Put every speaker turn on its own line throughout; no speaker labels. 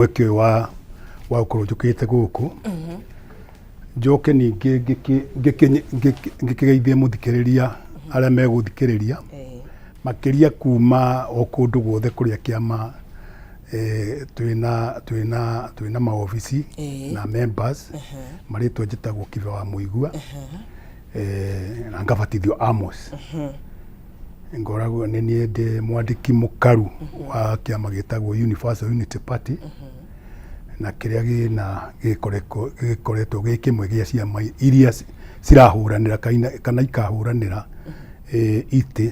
Mweke ũyũ wa gũkorwo njũkĩte gũkũ. Njoke ningĩ ngĩkĩgeithie mũthikĩrĩria arĩa megũthikĩrĩria, makĩria kuma o kũndũ guothe kũrĩa kĩama twĩna maobici na members. Marĩtwa njĩtagwo Kibe wa Mũigua, na ngabatithio Amos. Ngoragwo nĩ niĩ ndĩ mwandĩki mũkaru wa kĩama gĩtagwo Universal Unity Party, na kĩrĩa gĩkoretwo gĩ kĩmwe gĩa ciama iria cirahũranĩra kana ikahũranĩra itĩ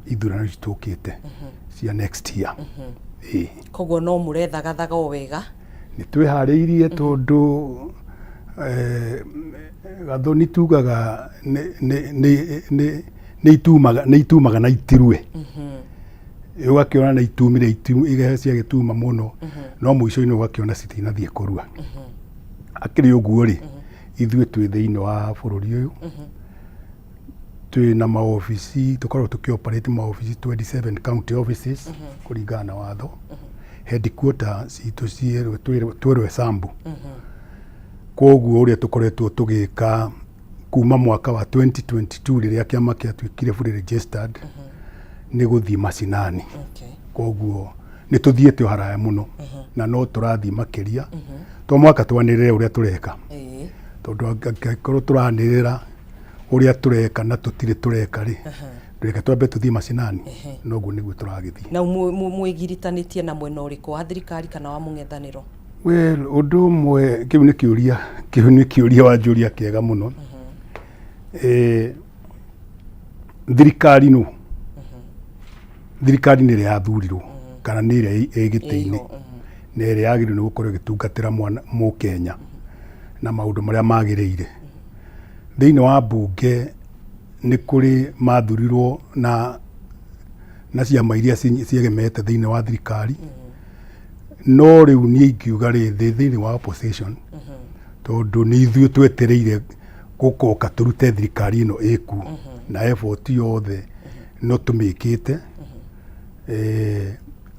ithurano ici tũkĩte cia next year. Ĩĩ.
Koguo no mũrethagathaga o wega?
Nĩ twĩharĩirie, tondũ gathoni tugaga nĩ itumaga na itirue. Ũgakĩona nĩ itumire, ciagĩtuma mũno, no mũico-inĩ ũgakĩona citinathiĩ kũrua. Akĩrĩ ũguo rĩ, ithuĩ twĩ thĩinĩ wa bũrũri ũyũ, twĩ na maobici, tũkoragwo tũkĩ operate maobici 27 county offices kũringana na watho. Headquarter citũ twĩ Roysambu. Koguo ũrĩa tũkoretwo tũgĩka kuma mwaka wa 2022, rĩrĩa kĩama kĩatuĩkire fully registered, nĩ gũthiĩ macinani. Koguo nĩ tũthiĩte o haraya mũno na no tũrathiĩ makĩria. To mwaka twanĩrĩre ũrĩa tũreka, tondũ angĩkorwo tũranĩrĩra ũrĩa tũreka na tũtirĩ tũreka rĩ, reke twambe tũthiĩ macinani. Noguo nĩguo tũragĩthiĩ.
Na mwĩgiritanĩtie na mwena ũrĩkũ, wa thirikari kana wa mũng'ethanĩro?
Well, ũndũ ũmwe, kĩu nĩ kĩũria wanjũria kĩega mũno. Thirikari nũ thirikari nĩ ĩrĩa yathurirwo kana nĩ ĩrĩa ĩ gĩtĩ-inĩ,
Ĩho,
na ĩrĩa yagĩrĩirwo nĩ gũkorwo ĩgĩtungatĩra mwana mũkenya na maũndũ marĩa magĩrĩire. Thĩinĩ wa mbunge nĩ kũrĩ mathurirwo na ciama iria ciegemete thĩinĩ wa thirikari, no rĩu niĩ ingiuga rĩ, thĩ thĩinĩ wa opposition, tondũ nĩ ithuĩ twetereire gũkoka tũrute thirikari ĩno ĩkuo, na effort yothe no tũmĩkĩte,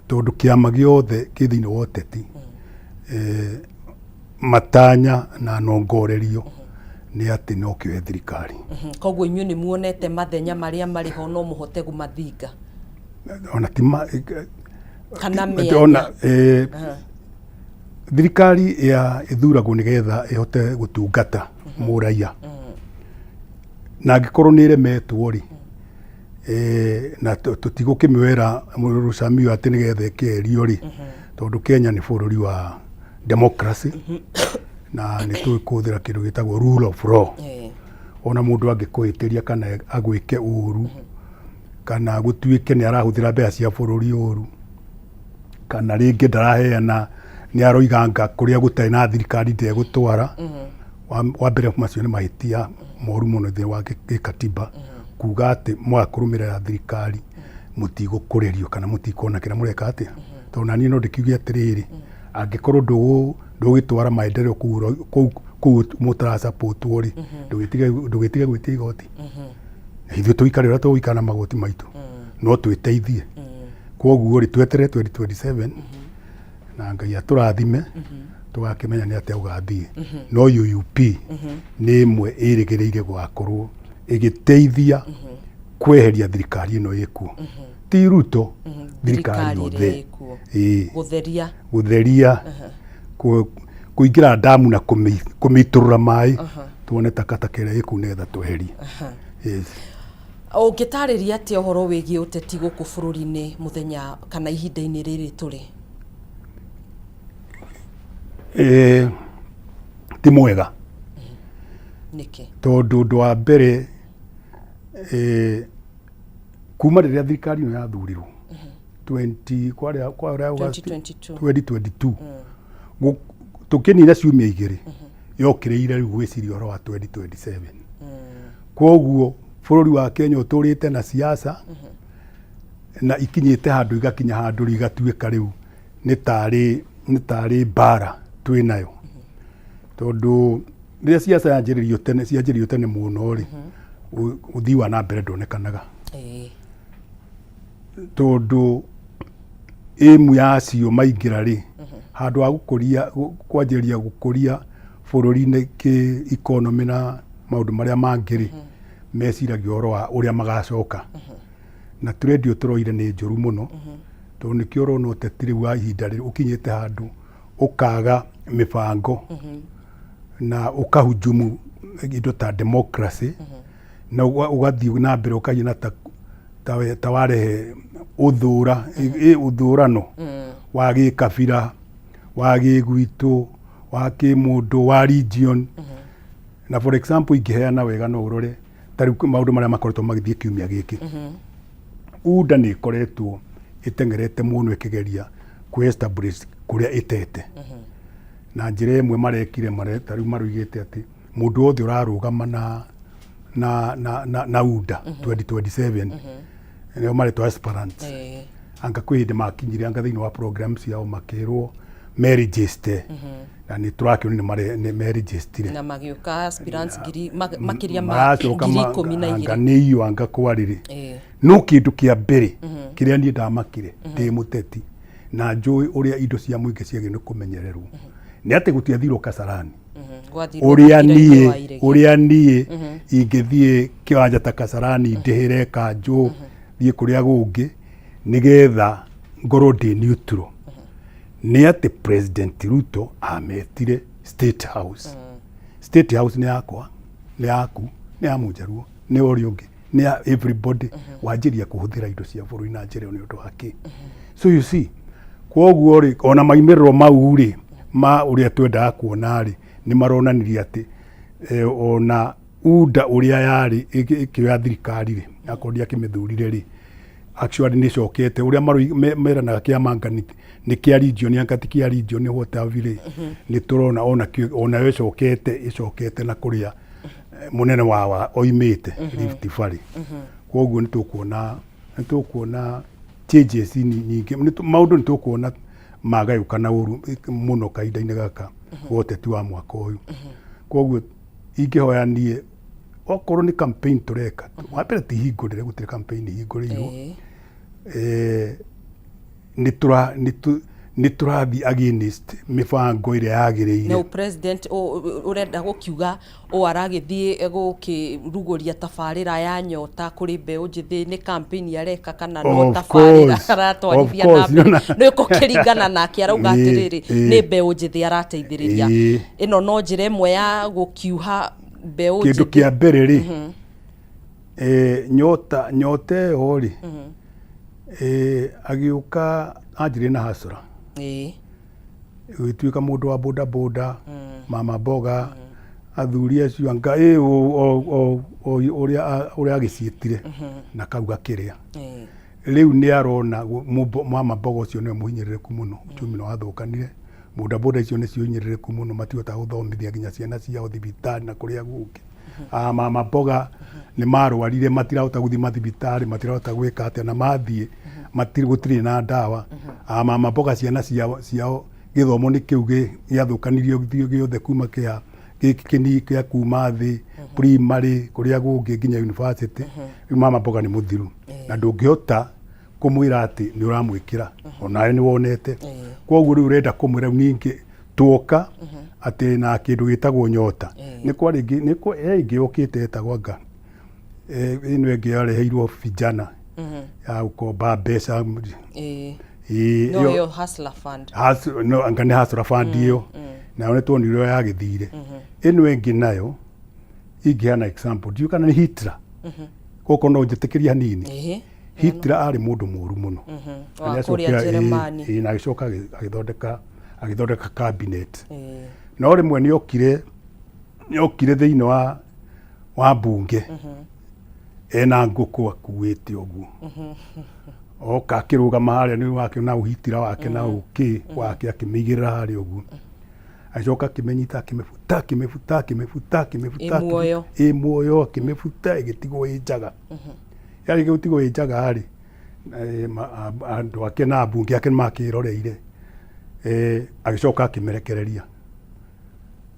tondũ kĩama gĩothe kĩ thĩinĩ wa ũteti, matanya na nongorerio nĩ atĩ no kĩoe thirikari.
Koguo inyuĩ nĩ muonete mathenya marĩa marĩ ho, no mũhote kũmathinga?
Ona ti ma,
kana
ona
mĩanya?
Thirikari ya ĩthuragwo nĩgetha ĩhote gũtungata mũraia, na angĩkorwo nĩ ĩremetwo rĩ, na tũtigũkĩmwĩra rũcamio atĩ nĩgetha ĩkĩerio rĩ, tondũ Kenya nĩ bũrũri wa democracy na nĩ tũĩ kũhũthĩra kĩndũ gĩtagwo rule of law. Ona mũndũ angĩkũhĩtĩria kana agwĩke ũru, kana gũtuĩke nĩ arahũthĩra mbeca cia bũrũri ũru, kana rĩngĩ ndaraheana, nĩ aroiganga kũrĩa gũtarĩ na thirikari ndegũtwara, wa mbere macio nĩ mahĩtia moru mũno thĩinĩ wa gĩkatiba, kuga atĩ mwaga kũrũmĩrĩra thirikari mũtigũkũrĩrio kana mũtikuona kĩrĩa mũreka atĩa. Tondũ naniĩ no ndĩkiuge atĩrĩrĩ, angĩkorwo ndũgũgĩtwara maendeleo kũu mũtarasapotwo rĩ, ndũgĩtige gwĩtia igoti. Na ithuĩ tũikare ũrĩa tũgũikara na magoti maitũ, no twĩteithie. Koguo rĩ, tweterere 2027 na Ngai atũrathime, tũgakĩmenya nĩ atĩa gũgathiĩ. No UUP nĩ ĩmwe ĩrĩgĩrĩire gũgakorwo ĩgĩteithia kweheria thirikari ĩno ĩkuo, ti Ruto, thirikari
ĩrĩa
yothe.
Ĩkuo.
Ĩĩ.
Gũtheria.
Gũtheria, kũingĩra ndamu na kũmĩitũrũra maĩ, tuone takataka ĩrĩa ĩkũu nĩgetha tweherie. Yes.
Ũngĩtarĩria atĩa ũhoro wĩgiĩ ũteti gũkũ bũrũri-inĩ mũthenya kana ihinda-inĩ rĩrĩ tũrĩ?
Ti mwega.
Nĩkĩ?
Tondũ ũndũ wa mbere, kuma rĩrĩa thirikari ĩno yathurirwo 20 kwarĩa August
2022.
2022, tũkĩnina ciumia 2 yokĩrĩire rĩu gwĩciria ũhoro wa 2027. Koguo bũrũri wa Kenya ũtũrĩte na siasa na ikinyĩte handũ, igakinya handũ rĩu igatuĩka rĩu nĩ tarĩ mbara twĩ nayo, tondũ rĩrĩa siasa yanjĩrĩrio tene, cianjĩrĩrio tene mũno rĩ, ũthii wa na mbere ndwonekanaga, tondũ ĩmu yacio maingĩra rĩ. Handũ ha gũkũria, kwanjĩrĩria gũkũria bũrũri nĩ kĩ economy na maũndũ marĩa mangĩ rĩ, meciragia ũhoro wa ũrĩa magacoka. Na trend ĩyo tũroire nĩ njũru mũno, tondũ nĩkĩo ũrona ũteti rĩu wa ihinda rĩrĩ ũkinyĩte handũ ũkaga mĩbango na ũkahujumu indo ta democracy na ũgathiĩ na mbere ũkahiana ta ta warehe ũthũra ũthũrano wa gĩkabira, wa gĩgwitũ, wa kĩmũndũ, wa region. Na for example ingĩheana wega no ũrore ta rĩu maũndũ marĩa makoretwo magĩthiĩ kiumia gĩkĩ. UDA nĩ ĩkoretwo ĩteng'erete mũno ĩkĩgeria kũ establish kũrĩa ĩtete. Na njĩra ĩmwe marekire ta rĩu maroigĩte atĩ mũndũ wothe ũrarũgama na na na na, na UDA 2027 nĩo maretwo aspirants. Anga kwĩ hĩndĩ makinyire anga thĩinĩ wa program ciao makĩrwo merigiste, na nĩ tũrakĩona nĩ merigistire.
Na magĩũka aspirants ngiri makĩria ma
maracoka
ngiri ikũmi na
anga
igĩrĩ.
nĩ iyo anga kwarĩrĩ. No kĩndũ kĩa mbere kĩrĩa niĩ ndamakire ndĩ mũteti na njũĩ ũrĩa indo cia mũingĩ ciagĩrĩirwo nĩ kũmenyererwo nĩ atĩ gũtiathirwo Kasarani.
Gwathirwo
Ũrĩa
mũbira-inĩ
niĩ
wa iregi.
Ũrĩa niĩ ingĩthiĩ kĩwanja ta Kasarani, ndĩhĩre kanjũ, thiĩ kũrĩa gũngĩ nĩgetha ngorwo ndĩ neutral, nĩ atĩ President Ruto ametire State House. State House nĩ yakwa, nĩ yaku, nĩ ya Mũnjaruo, nĩ ũrĩa ũngĩ, nĩ ya everybody. Wanjĩria kũhũthĩra indo cia bũrũri na njĩra ĩyo nĩ ũndũ wa kĩ? So you see, kwoguo rĩ, ona maimĩrĩro mau rĩ ma ũrĩa twendaga kuona rĩ, nĩ maronanirie atĩ ona UDA ũrĩa yarĩ ĩkĩoya thirikari rĩ, akorwo ndiakĩmĩthurire rĩ, actually nĩ ĩcokete ũrĩa meranaga kĩama anga nĩ kĩa region, anga ti kĩa region, what have you rĩ, nĩ tũrona onayo ĩcokete na kũrĩa mũnene wa oimĩte Rift Valley. Kwoguo nĩ tũkuona changes nyingĩ, maũndũ nĩ tũkuona magayũkana ũru mũno kahinda-inĩ gaka ga ũteti wa mwaka ũyũ. Kwoguo ingĩhoya niĩ, okorwo nĩ campaign tũreka, wa mbere ti hingũrĩre, gũtirĩ campaign hingũrĩirwo. Nĩ tũrathiĩ against mĩbango ĩrĩa yagĩrĩire.
No president ũrenda gũkiuga ũ aragĩthiĩ gũkĩrugũria tabarĩra ya Nyota kũrĩ mbeũ njĩthĩ nĩ campaign areka kana no tabarĩra aratwarithia na mbere? Nĩ gũkĩringana nake arauga atĩrĩrĩ, nĩ mbeũ njĩthĩ arateithĩrĩria. Ĩno no njĩra ĩmwe ya gũkiuha mbeũ
Kĩndũ
njĩthĩ.
Kĩa mbere rĩ, Nyota ĩyo rĩ, agĩũka anjirie na hasra, gũgĩtuĩka mũndũ wa boda boda, mama mboga, athuri acio anga ũrĩa ũrĩa agĩciĩtire na kau gakĩrĩa. Rĩu nĩ arona mama mboga ũcio nĩwe mũhinyĩrĩrĩku mũno. Uchumi nĩ wathũkanire, boda boda icio nĩcio hinyĩrĩrĩku mũno, matihotaga gũthomithia nginya ciana ciao thibitarĩ na kũrĩa gũngĩ. Ah, mama mboga nĩ marwarire, matirahota gũthiĩ mathibitarĩ, matirahota gwĩka atĩa, na mathiĩ gũtirĩ na ndawa. Ah, mama mboga ciana ciao gĩthomo nĩ kĩu gĩathũkanirio gĩothe kuma kĩa gĩkĩ kĩni kĩa kuma thĩ primary kũrĩa gũngĩ nginya university. Rĩu mama mboga nĩ mũthiru na ndũngĩhota kũmwĩra atĩ nĩ ũramwĩkĩra, onawe nĩ wonete. Koguo rĩu ũrenda kũmwĩra rĩu ningĩ tuoka atĩ na kĩndũ gĩtagwo Nyota, nĩ kwarĩ ĩngĩ, nĩ he ĩngĩ yũkĩte ĩtagwo anga ĩno ĩngĩ yareheirwo vijana ya gũkomba mbeca.
No ĩyo Hustler Fund.
No, anga nĩ Hustler Fund ĩyo nayo nĩ tuonire ũrĩa yagĩthire. Ĩno ĩngĩ nayo ingĩheana example, ndiũĩ kana nĩ Hitler, gũkũ no njĩtĩkĩrie hanini. Hitler arĩ mũndũ mũru mũno. Na
Wa
nĩacokire-
kũrĩa Jeremani.
Ĩĩ, na agĩcoka agĩthondeka cabinet. No rĩmwe nĩokire thĩinĩ wa mbunge ena ngũkũ akuĩte ũguo, oka akĩrũgama harĩa nĩ wake na ũhitira wake na ũkĩ wake, akĩmĩigĩrĩra harĩa ũguo, agĩcoka akĩmĩnyita, akĩmĩbuta, akĩmĩbuta, akĩmĩbuta, akĩmĩbuta.
Ĩ muoyo.
Ĩ muoyo, akĩmĩbuta ĩgĩtigwo ĩ njaga. Yarĩkia gũtigwo ĩ njaga rĩ, andũ ake na ambunge ake nĩmakĩroreire. Agĩcoka akĩmĩrekereria.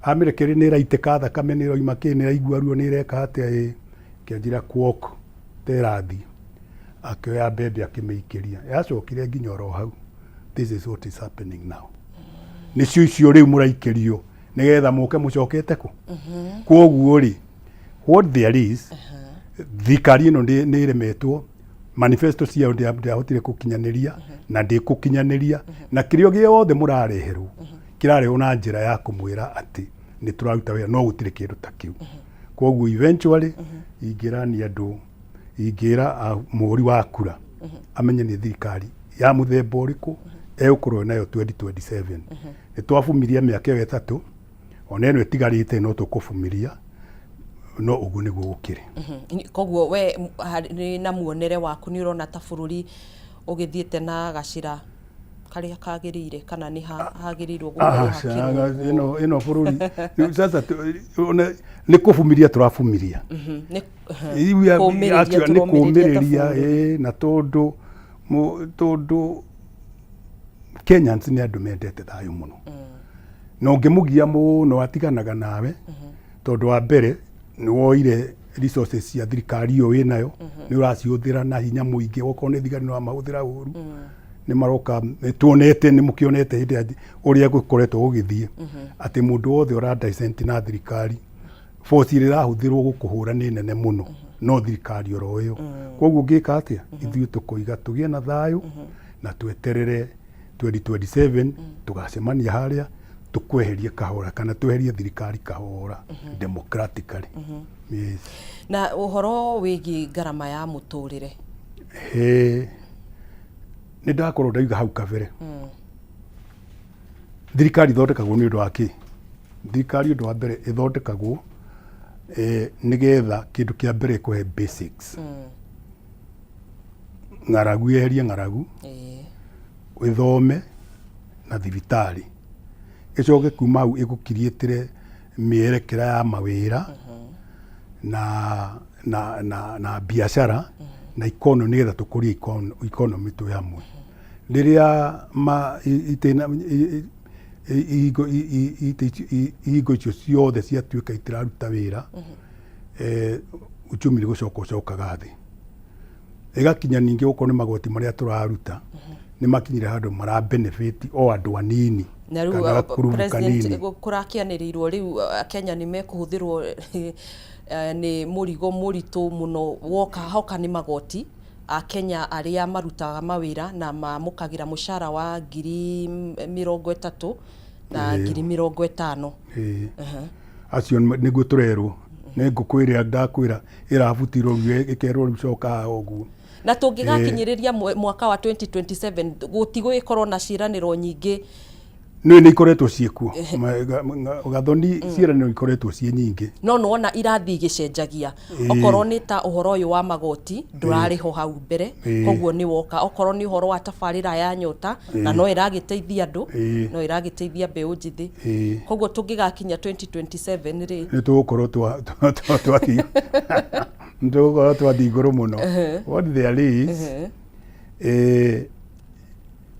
Amĩrekereria, nĩ ĩraitĩka thakame, nĩ ĩroima kĩ, nĩ ĩraigua ruo, nĩ ĩreka atĩa, ĩ kĩanjĩra kuok ta ĩrathiĩ, akĩoya mbembe akĩmĩikĩria, yacokire nginya oro hau. This is what is happening now. Nĩcio icio rĩu mũraikĩrio nĩgetha mũke mũcokete kũ. Kwoguo rĩ, what there is, thirikari ĩno nĩ ĩremetwo, manifesto ciayo ndĩahotire gũkinyanĩria na ndĩkũkinyanĩria, na kĩrĩa gĩothe mũrareherwo kĩrarehwo na njĩra ya kũmwĩra atĩ nĩ tũraruta wĩra, no gũtirĩ kĩndũ ta kĩu. Kwoguo eventually ingĩra ni andũ, ingĩra mũhũri wa kura amenye nĩ thirikari ya mũthemba ũrĩkũ egũkorwo nayo 2027. Nĩ twabumiria mĩaka ĩyo 3, ona ĩno ĩtigarĩte no tũkũbumiria, no ũguo nĩguo gũkĩrĩ.
Koguo we harĩ na muonere waku nĩ ũrona ta bũrũri ũgĩthiĩte na gacĩra karĩa kagĩrĩire, kana nĩ hagĩrĩirwo gũkorwo
Aca,
hakĩrũngwo?
Ĩno bũrũri rĩu sasa nĩ kũbumiria tũrabumiria.
Kũũmĩrĩria.
Actually, nĩ
Tũromĩrĩria ta
kũũmĩrĩria
bũrũri.
Ĩĩ, na tondũ Kenyans nĩ andũ mendete thayũ mũno, na ũngĩmũgia mũno atiganaga nawe, tondũ wa mbere nĩ woire resources cia thirikari ĩyo wĩnayo, nĩ ũracihũthĩra na hinya mũingĩ. Okorwo nĩ thigari, nĩ ũramahũthĩra ũru, nĩ maroka. Nĩ tuonete, nĩ mũkĩonete hĩndĩ ya ũrĩa gũkoretwo gũgĩthiĩ, atĩ mũndũ wothe ũra dissent na thirikari, force ĩrĩa ĩrahũthĩrwo gũkũhũra nĩ nene mũno, no thirikari oro ĩyo. Koguo ũngĩka atĩa? Ithuĩ tũkoiga tũgĩe na thayũ na tweterere 2027, tũgacemania harĩa tũkweherie kahora, kana tweherie thirikari kahora democratically, yes.
Na ũhoro wĩgiĩ ngarama ya mũtũrĩre?
He nĩ ndakorwo ndauga hau kabere, thirikari ithondekagwo nĩ ũndũ wa kĩ? Thirikari, ũndũ wa mbere, ĩthondekagwo nĩgetha kĩndũ kĩa mbere ĩkũhe basics, ng'aragu, yeherie ng'aragu, ĩthome na thibitarĩ, ĩcoke kuma hau ĩgũkiriĩtĩre mĩerekera ya mawĩra na biacara na economy, nĩgetha tũkũrie economy twĩ hamwe. Rĩrĩa ma itĩna ihingo ihingo icio ciothe ciatuĩka itiraruta wĩra, uchumi nĩ gũcoka ũcokaga thĩ. Ĩgakinya ningĩ gũkorwo nĩ magoti marĩa tũraruta nĩ makinyire handũ mara benefit o andũ anini
na rĩu
kana gakurubu
president
kanini.
Kũrakĩanĩrĩirwo rĩu Kenya nĩ mekũhũthĩrwo nĩ mũrigo mũritũ mũno woka hoka nĩ magoti. Akenya arĩa marutaga mawĩra na mamũkagĩra mũcara wa 30,000 na 50,000.
Ĩĩ. Acio nĩguo tũrerwo nĩ ngũkũ ĩrĩa ndakwĩra ĩrabutirwo rĩu, ĩkerwo rĩu coka haha ũguo.
Na tũngĩgakinyĩrĩria mwaka wa 2027, gũtigũgĩkorwo na ciĩranĩro nyingĩ?
Nĩ ikoretwo ciĩkuo, Gathoni, ciĩranĩro ikoretwo ciĩ nyingĩ.
No nĩwona irathiĩ igĩcenjagia. Okorwo nĩ ta ũhoro ũyũ wa magoti, ndũrarĩ ho hau mbere, koguo nĩ woka. Okorwo nĩ ũhoro wa tabarĩra ya Nyota, na no ĩragĩteithia andũ, no ĩragĩteithia mbeũ njĩthĩ. Koguo tũngĩgakinya 2027 rĩ,
Nĩ tũgũkorwo twathiĩ igũrũ mũno. What there is,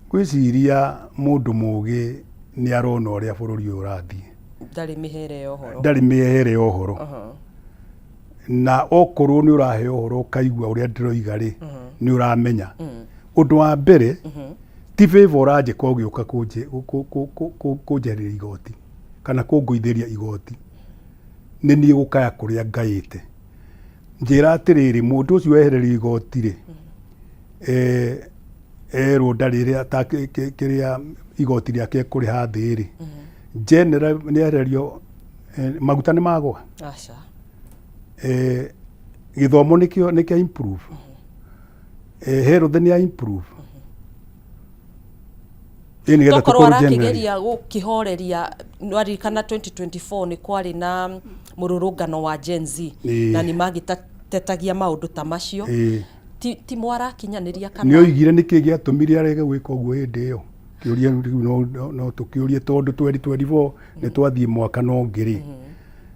ngwĩciria mũndũ mũgĩ nĩ arona ũrĩa bũrũri ũyũ ũrathiĩ.
Ndarĩ mĩhere ya ũhoro.
Ndarĩ mĩehere ya ũhoro, na okorwo nĩ ũraheo ũhoro ũkaigua ũrĩa ndĩroiga rĩ, nĩ ũramenya ũndũ wa mbere ti favor ũranjĩka ũgĩũka kũnjehereria igoti kana kũngũithĩria igoti. Nĩ niĩ gũkaya kũrĩa ngaĩte. Njĩra atĩrĩrĩ, mũndũ ũcio wehererio igoti rĩ, erwo ndarĩ ta kĩrĩa igoti rĩake ekũrĩha thĩ rĩ, general nĩ ehererio, maguta nĩ magwa?
Aca.
Gĩthomo nĩkĩo nĩ kĩa improve? Health nĩ ya improve? Ĩ nĩgetha
Tokorwo
tũkorwo generally
arakĩgeria gũkĩhoreria. Waririkana 2024 nĩ kwarĩ na mũrũrũngano wa Gen Z, na nĩ magĩtetagia maũndũ ta macio. Ti mwarakinyanĩria
Nĩ
kana
oigire nĩkĩ gĩatũmire arege gwĩka ũguo hĩndĩ ĩyo? Kĩũria rĩu no tũkĩũrie, tondũ 2024 nĩ twathiĩ mwaka na ũngĩ rĩ,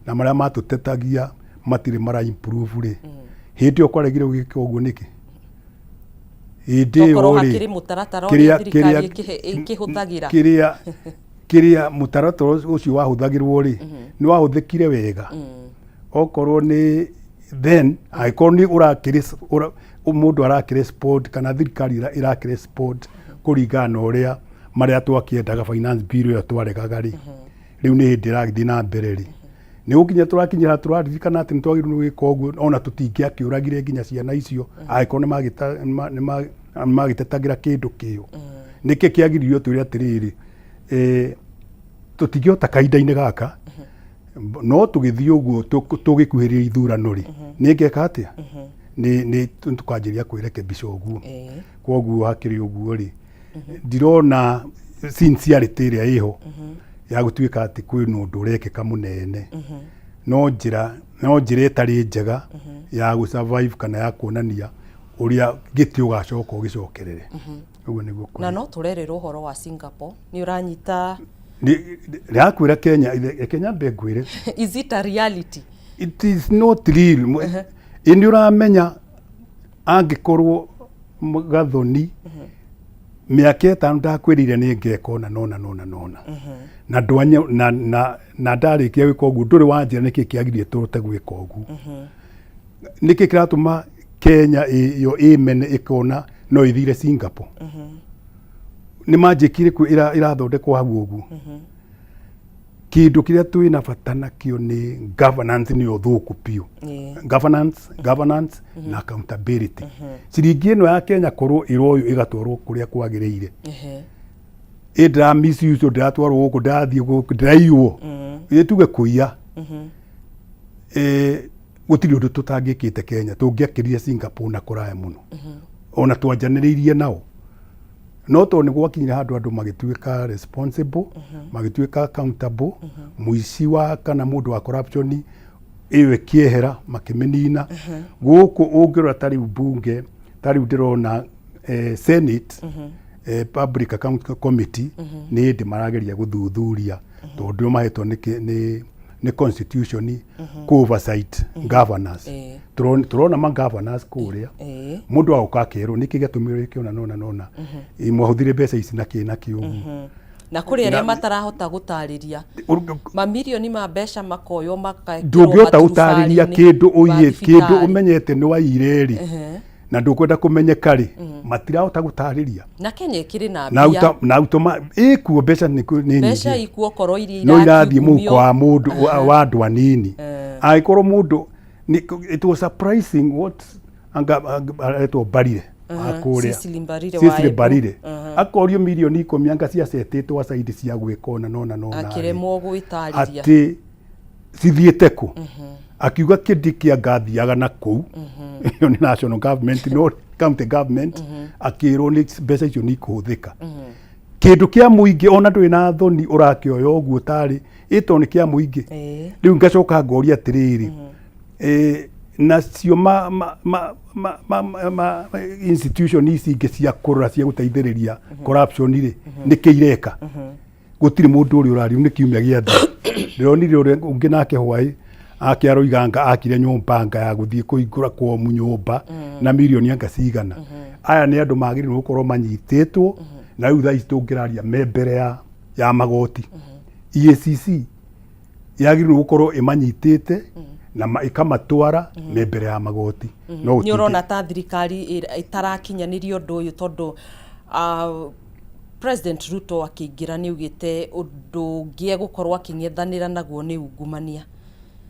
na marĩa matũtetagia matirĩ mara improve rĩ, hĩndĩ ĩyo kwaregire gwĩka ũguo nĩkĩ hĩndĩ ĩyo
Tokorwo
rĩ?
hakĩrĩ mũtaratara ũrĩa thirikari ĩkĩhũthagĩra.
Kĩrĩa mũtaratara ũcio wahũthagĩrwo rĩ, nĩ wahũthĩkire wega? Okorwo nĩ then angĩkorwo nĩ ũrakĩrĩ mũndũ arakĩrespond kana thirikari ĩrakĩrespond kũringana na ũrĩa Marĩa twakĩendaga, finance bill ĩyo twaregaga rĩ, rĩu nĩ hĩndĩ ĩragĩthiĩ na mbere rĩ, nĩ gũkinya tũrakinyĩra tũraririkana atĩ nĩ twagĩrĩirwo nĩ gwĩka ũguo. Ona tũtingĩakĩũragire nginya ciana icio angĩkorwo nĩ magĩtetagĩra kĩndũ kĩo. Nĩkĩ kĩagiririo twĩre atĩrĩrĩ, tũtingĩhota kahinda-inĩ gaka, no tũgĩthiĩ ũguo tũgĩkuhĩrĩria ithurano rĩ, nĩ ngeka atĩa, nĩ tũkanjĩria kwĩrekebisha ũguo. Koguo hakĩrĩ ũguo rĩ, ndirona sincerity ĩrĩa ĩho ya gũtuĩka atĩ kwĩna ũndũ ũrekĩka mũnene, no njĩra ĩtarĩ njega ya gũ survive kana ya kuonania ũrĩa gĩtĩ ũgacoka ũgĩcokerere. Ũguo nĩguo
kũrĩ. Na no tũrerĩrwo ũhoro wa Singapore, nĩ ũranyita?
Ndĩrakwĩra Kenya, reke nyambe ngwĩre.
Is it a reality?
It is not real. Ĩ nĩ ũramenya angĩkorwo Gathoni mĩaka 5 ndakwĩrire nĩ ngeka ũna nona nona nona na ndwanya na ndarĩkia gwĩka ũguo, ndũrĩ wanjĩra nĩkĩ kĩagirie tũhote gwĩka ũguo, nĩkĩ kĩratũma Kenya ĩyo ĩmene ĩkona no ĩthire Singapore? Nĩ manjĩkire kũ ĩrathondekwo hau ũguo. Kĩndũ kĩrĩa twĩ na bata nakĩo nĩ governance, nĩyo thũku biũ. Governance na accountability. Ciringi ĩno ya Kenya korwo ĩroywo ĩgatwarwo kũrĩa kwagĩrĩire, ĩ ndĩra misuse, ndĩratwarwo gũkũ, ndĩrathiĩ gũkũ, ndĩraiywo, ĩ tuge kũiya, gũtirĩ ũndũ tũtangĩkĩte Kenya. Tũngĩakĩrire Singapore na kũraya mũno ona twanjanĩrĩirie nao, no tondũ nĩ gwakinyire handũ andũ magĩtuĩka responsible, magĩtuĩka accountable, mũici wa kana mũndũ wa corruption ĩyo ĩkĩehera, makĩmĩnina. Gũkũ ũngĩrora ta rĩu bunge, ta rĩu ndĩrona Senate Public Account Committee nĩ hĩndĩ marageria gũthuthuria, tondũ nĩo mahetwo nĩ constitution kũ oversight governors. Tũrona ma governors kũrĩa, mũndũ agoka akerwo nĩkĩ gĩatũmire wĩke ũna nona nona, mwahũthire mbeca ici na kĩ na kĩ ũguo.
Na kũrĩ arĩa matarahota gũtarĩria, mamirioni ma mbeca makoywo magekĩrwo
Ndũngĩhota gũtarĩria
maturubarĩ-inĩ
kĩndũ
ma
ũiyĩ kĩndũ
thibitarĩ.
Ũmenyete nĩ waiyire rĩ na ndũkwenda kũmenyeka rĩ, matirahota gũtarĩria.
Na Kenya ĩkĩrĩ na
na
mbia.
Na automa ĩkuo, mbeca nĩ
Mbeca
nyingĩ.
ikuo, korwo iria
No irathiĩ mũhuko
irakiumio.
wa mũndũ wa andũ anini. Angĩkorwo mũndũ it was surprising what anga aretwo Mbarire wa kũrĩa.
Cecily Mbarire wa
Cecily
Embu.
Mbarire akorio mirioni 10 anga ciacetĩtwo aside cia gwĩka ũna nona nona rĩ,
Akĩremwo gwĩtarĩria.
Atĩ cithiĩte kũ, akiuga Kindiki angathiaga na kũu, ĩyo nĩ national government no county government, akĩrwo nĩ mbeca icio nĩ ikũhũthĩka kĩndũ kĩa mũingĩ, ona ndũrĩ na thoni ũrakĩoya ũguo tarĩ ĩto nĩ kĩa mũingĩ. Rĩu ngacoka ngoria atĩrĩrĩ, nacio ma institution ici ingĩ cia kũrora, cia gũteithĩrĩria corruption rĩ, nĩkĩ ireka? Gũtirĩ mũndũ ũrĩa ũrario nĩ kiumia gĩa thĩ ndĩronire ũrĩa ũngĩ nake hwaĩ ake aroiga anga akire nyũmba anga ya gũthiĩ kũhingũra kwomu nyũmba na mirioni anga cigana. Aya nĩ andũ magĩrĩirwo gũkorwo manyitĩtwo na rĩu thaa ici tũngĩraria me mbere ya magoti. EACC yagĩrĩirwo gũkorwo ĩmanyitĩte na ĩkamatwara me mbere ya magoti, no
Nĩ ũrona ta thirikari ĩtarakinyanĩria ũndũ ũyũ, tondũ President Ruto akĩingĩra nĩ augĩte ũndũ ũngĩ egũkorwo akĩng'ethanĩra naguo nĩ ungumania.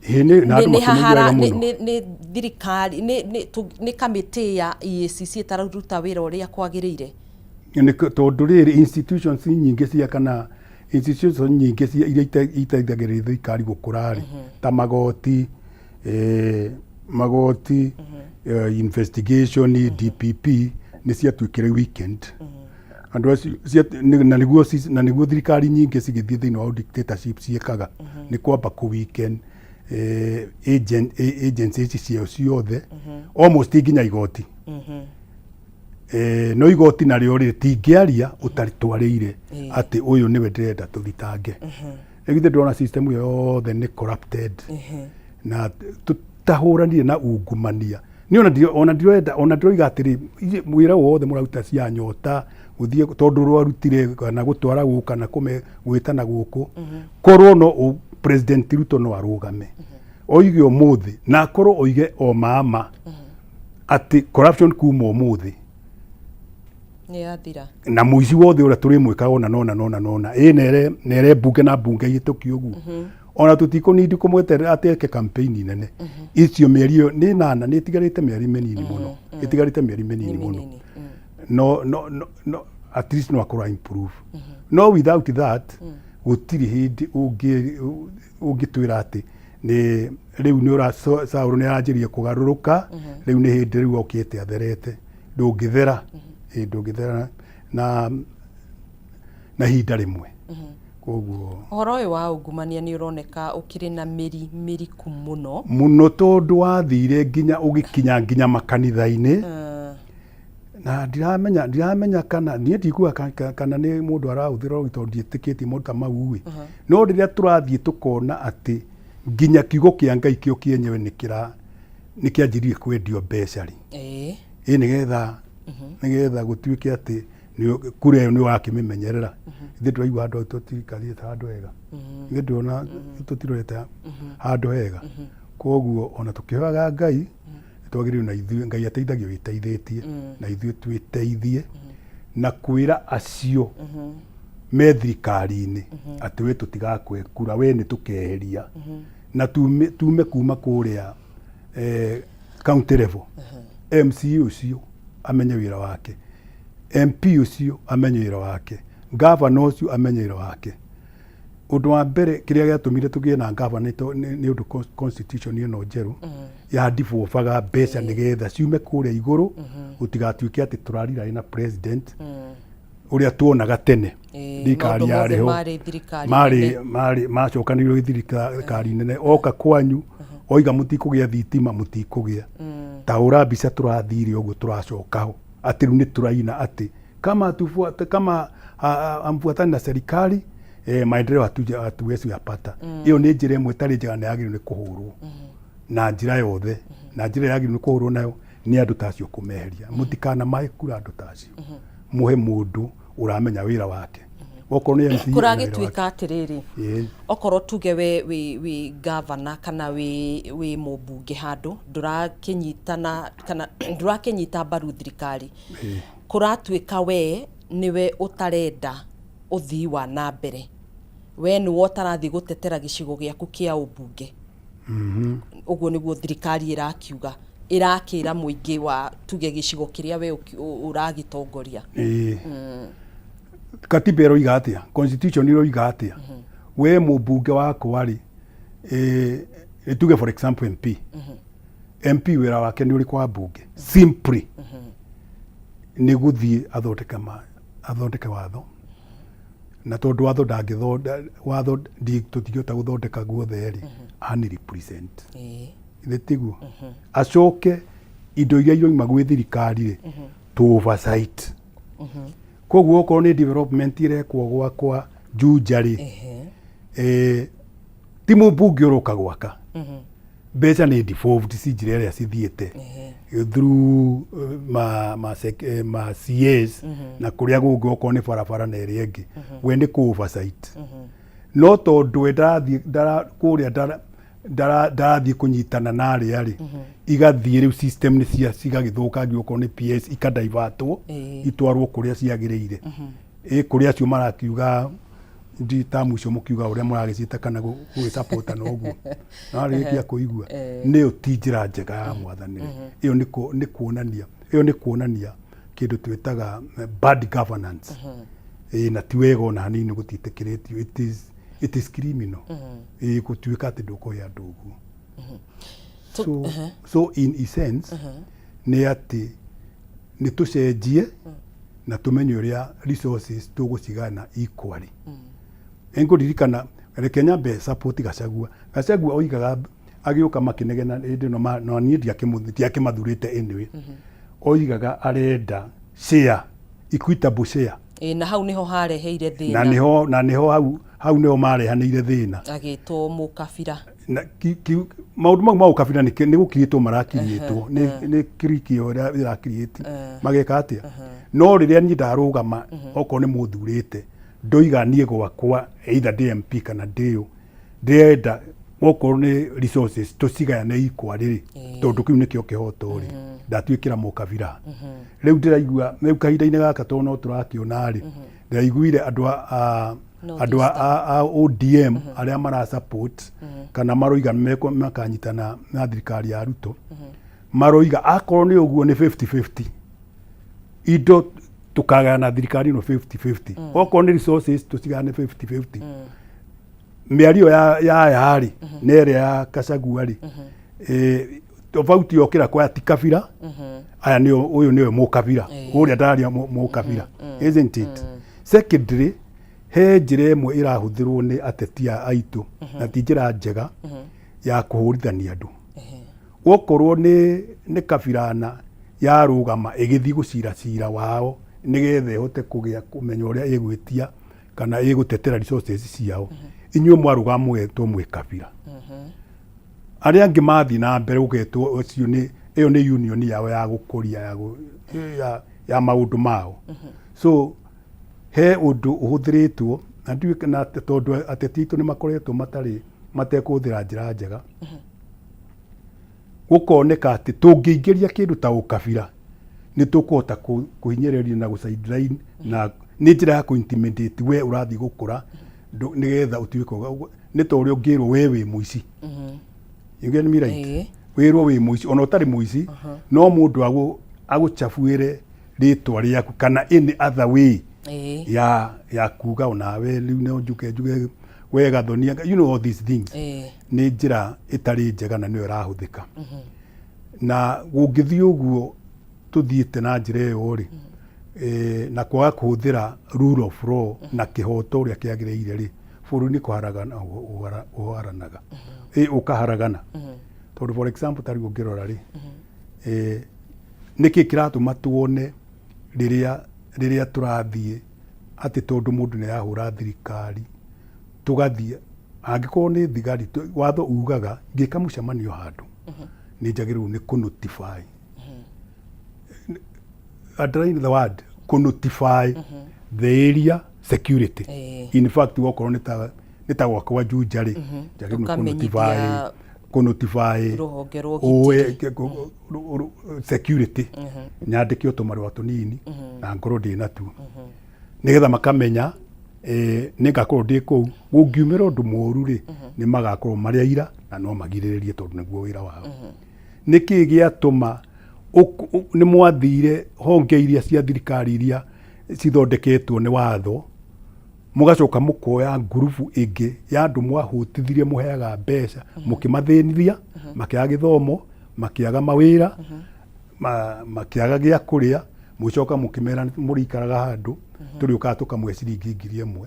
Ĩĩ, na andũ
Nĩ
makĩmũigua
hahara
wega
nĩ
mũno.
nĩ thirikari nĩ kamĩtĩ ya EACC ĩtararuta wĩra ũrĩa kwagĩrĩire?
Nĩ tondũ rĩrĩ, institutions nyingĩ cia kana institutions nyingĩ cia iria iteithagĩrĩria thirikari gũkũra rĩ, ta magoti, investigation, DPP, nĩ ciatuĩkire weekend andũ acio na nĩguo thirikari nyingĩ cigĩthiĩ thĩinĩ wa dictatorship ciĩkaga, nĩ kwamba kũ weekend agency ici ciao ciothe, almost nginya igoti. No igoti narĩo rĩ, tingĩaria ũtatwarĩire atĩ ũyũ nĩwe ndĩrenda tũthitange. Rĩu ithe ndĩrona system ĩyo yothe nĩ corrupted na tũtahũranire na ungumania. Niĩ ona ndirenda, ona ndiroiga atĩrĩ wĩra wothe mũraruta cia nyota gũthiĩ tondũ rwarutire kana gũtwara gũkũ kana kũme gwĩtana gũkũ, korwo no President Ruto no arũgame oige ũmũthĩ na akorwo oige o mama atĩ corruption kuma ũmũthĩ.
Nĩ yathira.
Na mũici wothe ũrĩa tũrĩmwĩkaga ona nona nona nona ĩ nere nere mbunge na mbunge ihĩtũkie ũguo, ona tũtikũnindi kũmweterera atĩ eke campaign nene. Icio mĩeri ĩyo nĩ nana, nĩ ĩtigarĩte mĩeri mĩnini mũno, ĩtigarĩte mĩeri mĩnini
Nĩ
mũno.
Mĩnini.
No no no no at least no akorwo improve. No without that gũtirĩ hĩndĩ ũngĩtwĩra atĩ nĩ rĩu nĩ ũra Saũlũ nĩ aranjĩrĩria kũgarũrũka, rĩu nĩ hĩndĩ rĩu okĩte atherete. Ndũngĩthera, ĩ ndũngĩthera na ihinda rĩmwe. Koguo
Ũhoro ũyũ wa ungumania nĩ ũroneka ũkĩrĩ na mĩri mĩriku mũno.
Mũno, tondũ wathire nginya ũgĩkinya nginya makanitha-inĩ. Na ndiramenya kana niĩ ndikuga kana nĩ mũndũ arahũthĩra ũrogi, tondũ ndiĩtĩkĩtie maũndũ ta mau ĩ. No rĩrĩa tũrathiĩ tũkona atĩ nginya kiugo kĩa Ngai kĩo kĩenyewe nĩ kĩanjĩrĩirie kwendio mbeca rĩ, ĩ nĩgetha gũtuĩke atĩ kura ĩyo nĩ ũrakĩmĩmenyerera. Ithuĩ tũraigua handũ hau tũtikarĩte handũ hega, ithuĩ ndũrona tũtirorete handũ hega. Koguo ona tũkĩhoyaga Ngai, nĩ twagĩrĩirwo na ithuĩ, Ngai ateithagio wĩteithĩtie, na ithuĩ twĩteithie na kwĩra acio me thirikari-inĩ atĩ we tũtigakũhe kura, we nĩ tũkeheria na tume kuma kũrĩa county level. MCA ũcio amenye wĩra wake, MP ũcio amenye wĩra wake, gavana ũcio amenye wĩra wake. Ũndũ wa mbere kĩrĩa gĩatũmire tũgĩe na gavana nĩ ũndũ constitution ĩno njerũ ya devolvaga mbeca nĩgetha ciume kũrĩa igũrũ, gũtigatuĩke atĩ tũrarira na president ũrĩa tuonaga tene. Thirikari
Maũndũ mothe
yarĩ ho
marĩ thirikari
marĩ
nene.
Marĩ macokanĩrĩirwo thirikari nene. Oka kwanyu oiga mũtikũgĩa thitima, mũtikũgĩa. Ta hũra mbica tũrathire ũguo, tũracoka ho atĩ rĩu nĩ tũraina atĩ kama hatufuata, kama hamfuatani na serikali, maendeleo hatuwezi yapata. Ĩyo nĩ njĩra ĩmwe ĩtarĩ njega na yagĩrĩirwo nĩ kũhũrwo na njĩra yothe, na njĩra ĩrĩa yagĩrĩirwo nĩ kũhũrwo nayo nĩ andũ ta acio kũmeheria. Mũtikana mahe kura andũ ta acio, mũhe mũndũ ũramenya wĩra wake. Okorwo nĩ MCA, ena wĩra wake.
Kũragĩtuĩka atĩrĩrĩ, okorwo tuge we wĩ gavana kana wĩ mũmbunge handũ, ndũrakĩnyitana kana ndũrakĩnyita mbaru thirikari, kũratuĩka we nĩwe ũtarenda ũthii wa na mbere, we nĩwe ũtarathiĩ gũtetera gĩcigo gĩaku kĩa ũmbunge. Ũguo nĩguo thirikari ĩrakiuga, ĩrakĩra mũingĩ wa tuge gĩcigo kĩrĩa we ũragĩtongoria.
Ĩĩ. Katiba ĩroiga atĩa? Constitution ĩroiga atĩa? We mũmbunge wakwa rĩ, tuge for example MP, MP wĩra wake nĩ ũrĩkũ wa mbunge? Simply nĩ gũthiĩ athondeke watho, na tondũ watho ndangĩthonda watho tũtingĩhota gũthondeka guothe rĩ, ani represent. Githĩ tiguo? Acoke indo iria iroima gwĩ thirikari rĩ, to oversight. Koguo okorwo nĩ development ĩrekwo gwakwa Juja rĩ, ti mũmbunge ũroka gwaka, mbeca nĩ devolved ci njĩra ĩrĩa cithiĩte through ma CAs na kũrĩa gũngĩ, okorwo nĩ barabara na ĩrĩa ĩngĩ, we nĩ kũ oversight. No tondũ we ndarathiĩ kũrĩa ndarathiĩ kũnyitana na arĩa rĩ, igathiĩ rĩu system nĩ cia cigagĩthũkangio, okorwo nĩ PS ikadivertwo itwarwo kũrĩa ciagĩrĩire, ĩ kũrĩa acio marakiuga nditamu icio mũkiuga ũrĩa mũragĩciĩta kana gũgĩsapota na ũguo narĩkia kũigua nĩyo ti njĩra njega ya mwathanĩre. Ĩyo nĩ kuonania kĩndũ twĩtaga bad governance, ĩ na ti wega ona hanini, gũtiĩtĩkĩrĩtio. It is criminal, ĩ gũtuĩka atĩ ndũkũhe andũ ũguo. So in essence nĩ atĩ nĩ tũcenjie na tũmenye ũrĩa resources tũgũcigana equally. Nĩngũririkana, reke nyambe support Gachagua. Gachagua oigaga agĩũka makĩnegena hĩndĩ ĩno na niĩ ndiakĩmathurĩte anyway, oigaga arenda share, equitable share.
Ĩĩ, na hau nĩho hareheire
Na
thĩna.
Nĩho hau nĩho marehanĩire thĩna.
Agĩtwo mũkabira.
Na maũndũ mau ma ũkabira nĩ gũkirĩtwo marakirĩtwo nĩ kiriki ĩyo ĩrĩa ĩrakirĩti mageka atĩa. No rĩrĩa niĩ ndarũgama, okorwo nĩ mũthurĩte, ndoiga niĩ gwakwa either ndĩ MP kana ndĩũ, ndĩrenda okorwo nĩ resources tũcigayane equally rĩ, tondũ kĩu nĩkĩo kĩhoto rĩ. Ndatuĩkĩra mũkabira. Rĩu ndĩraigua rĩu kahinda-inĩ gaka tondũ no tũrakĩona rĩ, ndĩraiguire andũ a andũ a ODM arĩa mara support kana maroiga makanyitana na thirikari ya Ruto, maroiga akorwo nĩ ũguo nĩ 50-50, indo tukagayana thirikari ĩno 50-50, okorwo nĩ resources tũcigayane 50-50. Mĩario ya aya rĩ na ĩrĩa ya Gachagua rĩ, tofauti yokĩra kwa ti kabira aya nĩo, ũyũ nĩwe mũkabira, ũrĩa ndaria mũkabira, isn't it? Secondly, he njĩra ĩmwe ĩrahũthĩrwo nĩ ateti aya aitũ na ti njĩra njega ya kũhũrithania andũ. Okorwo nĩ kabirana yarũgama ĩgĩthiĩ gũcira cira wao nĩgetha ĩhote kũgĩa kũmenya ũrĩa ĩgwĩtia kana ĩgũtetera resources ciao, inyuĩ mwarũgama mũgetwo mwĩ kabira. Arĩa angĩ mathiĩ na mbere gũgetwo ũcio nĩ ĩyo nĩ union yao ya gũkũria ya maũndũ mao. So he ũndũ ũhũthĩrĩtwo na ndiũĩ kana tondũ ateti aitũ nĩ makoretwo matarĩ matekũhũthĩra njĩra njega, gũkoneka atĩ tũngĩingĩria kĩndũ ta ũkabira nĩ tũkũhota kũhinyĩrĩria na gũ sideline, na nĩ njĩra ya kũ intimidate we ũrathiĩ gũkũra nĩgetha ũtuĩke nĩ ta ũrĩa ũngĩrwo we wĩ mũici. You get me right?
Ĩĩ.
Wĩrwo wĩ mũici ona ũtarĩ mũici, no mũndũ agũchabuĩre rĩtwa rĩaku kana any other way ya kuga onawe rĩu no njuke njuge we Gathonia, you know all these things. Nĩ njĩra ĩtarĩ njega na nĩyo ĩrahũthĩka, na gũngĩthiĩ ũguo tũthiĩte na njĩra ĩyo rĩ, na kwaga kũhũthĩra rule of law na kĩhoto ũrĩa kĩagĩrĩire rĩ, bũrũri nĩ kũharagana ũharanaga, ũkaharagana. Tondũ for example, ta rĩu ũngĩrora rĩ, nĩkĩ kĩratũma tuone rĩrĩa tũrathiĩ atĩ tondũ mũndũ nĩ arahũra thirikari tũgathiĩ, angĩkorwo nĩ thigari, watho ugaga ngĩka mũcemanio handũ nĩ njagĩrĩirwo nĩ kũ notify, underline the word kũ notify the area security. In fact, wokorwo nĩ ta gwakwa Juja rĩ, njagĩrĩirwo nĩ kũ notify
Ũkamenyithia
kũ notify
rũhonge rwa
ũe
ũgitĩri.
Security nyandĩke o tũmarũa tũnini na ngorwo ndĩ natuo nĩgetha makamenya nĩ ngakorwo ndĩ kũu. Gũngiumĩra ũndũ mũru rĩ, nĩ magakorwo marĩ aira na no magirĩrĩrie tondũ nĩguo wĩra wao. Nĩkĩ gĩatũma nĩ mwathire honge iria cia thirikari iria cithondeketwo nĩ watho, mũgacoka mũkoya ngurubu ĩngĩ ya andũ mwahũtithirie, mũheaga mbeca, mũkĩmathĩnithia, makĩaga gĩthomo, makĩaga mawĩra, makĩaga gĩa kũrĩa, mũgĩcoka mũkĩmera mũrĩikaraga handũ tũrĩũkaga tũkamũhe ciringi 1000?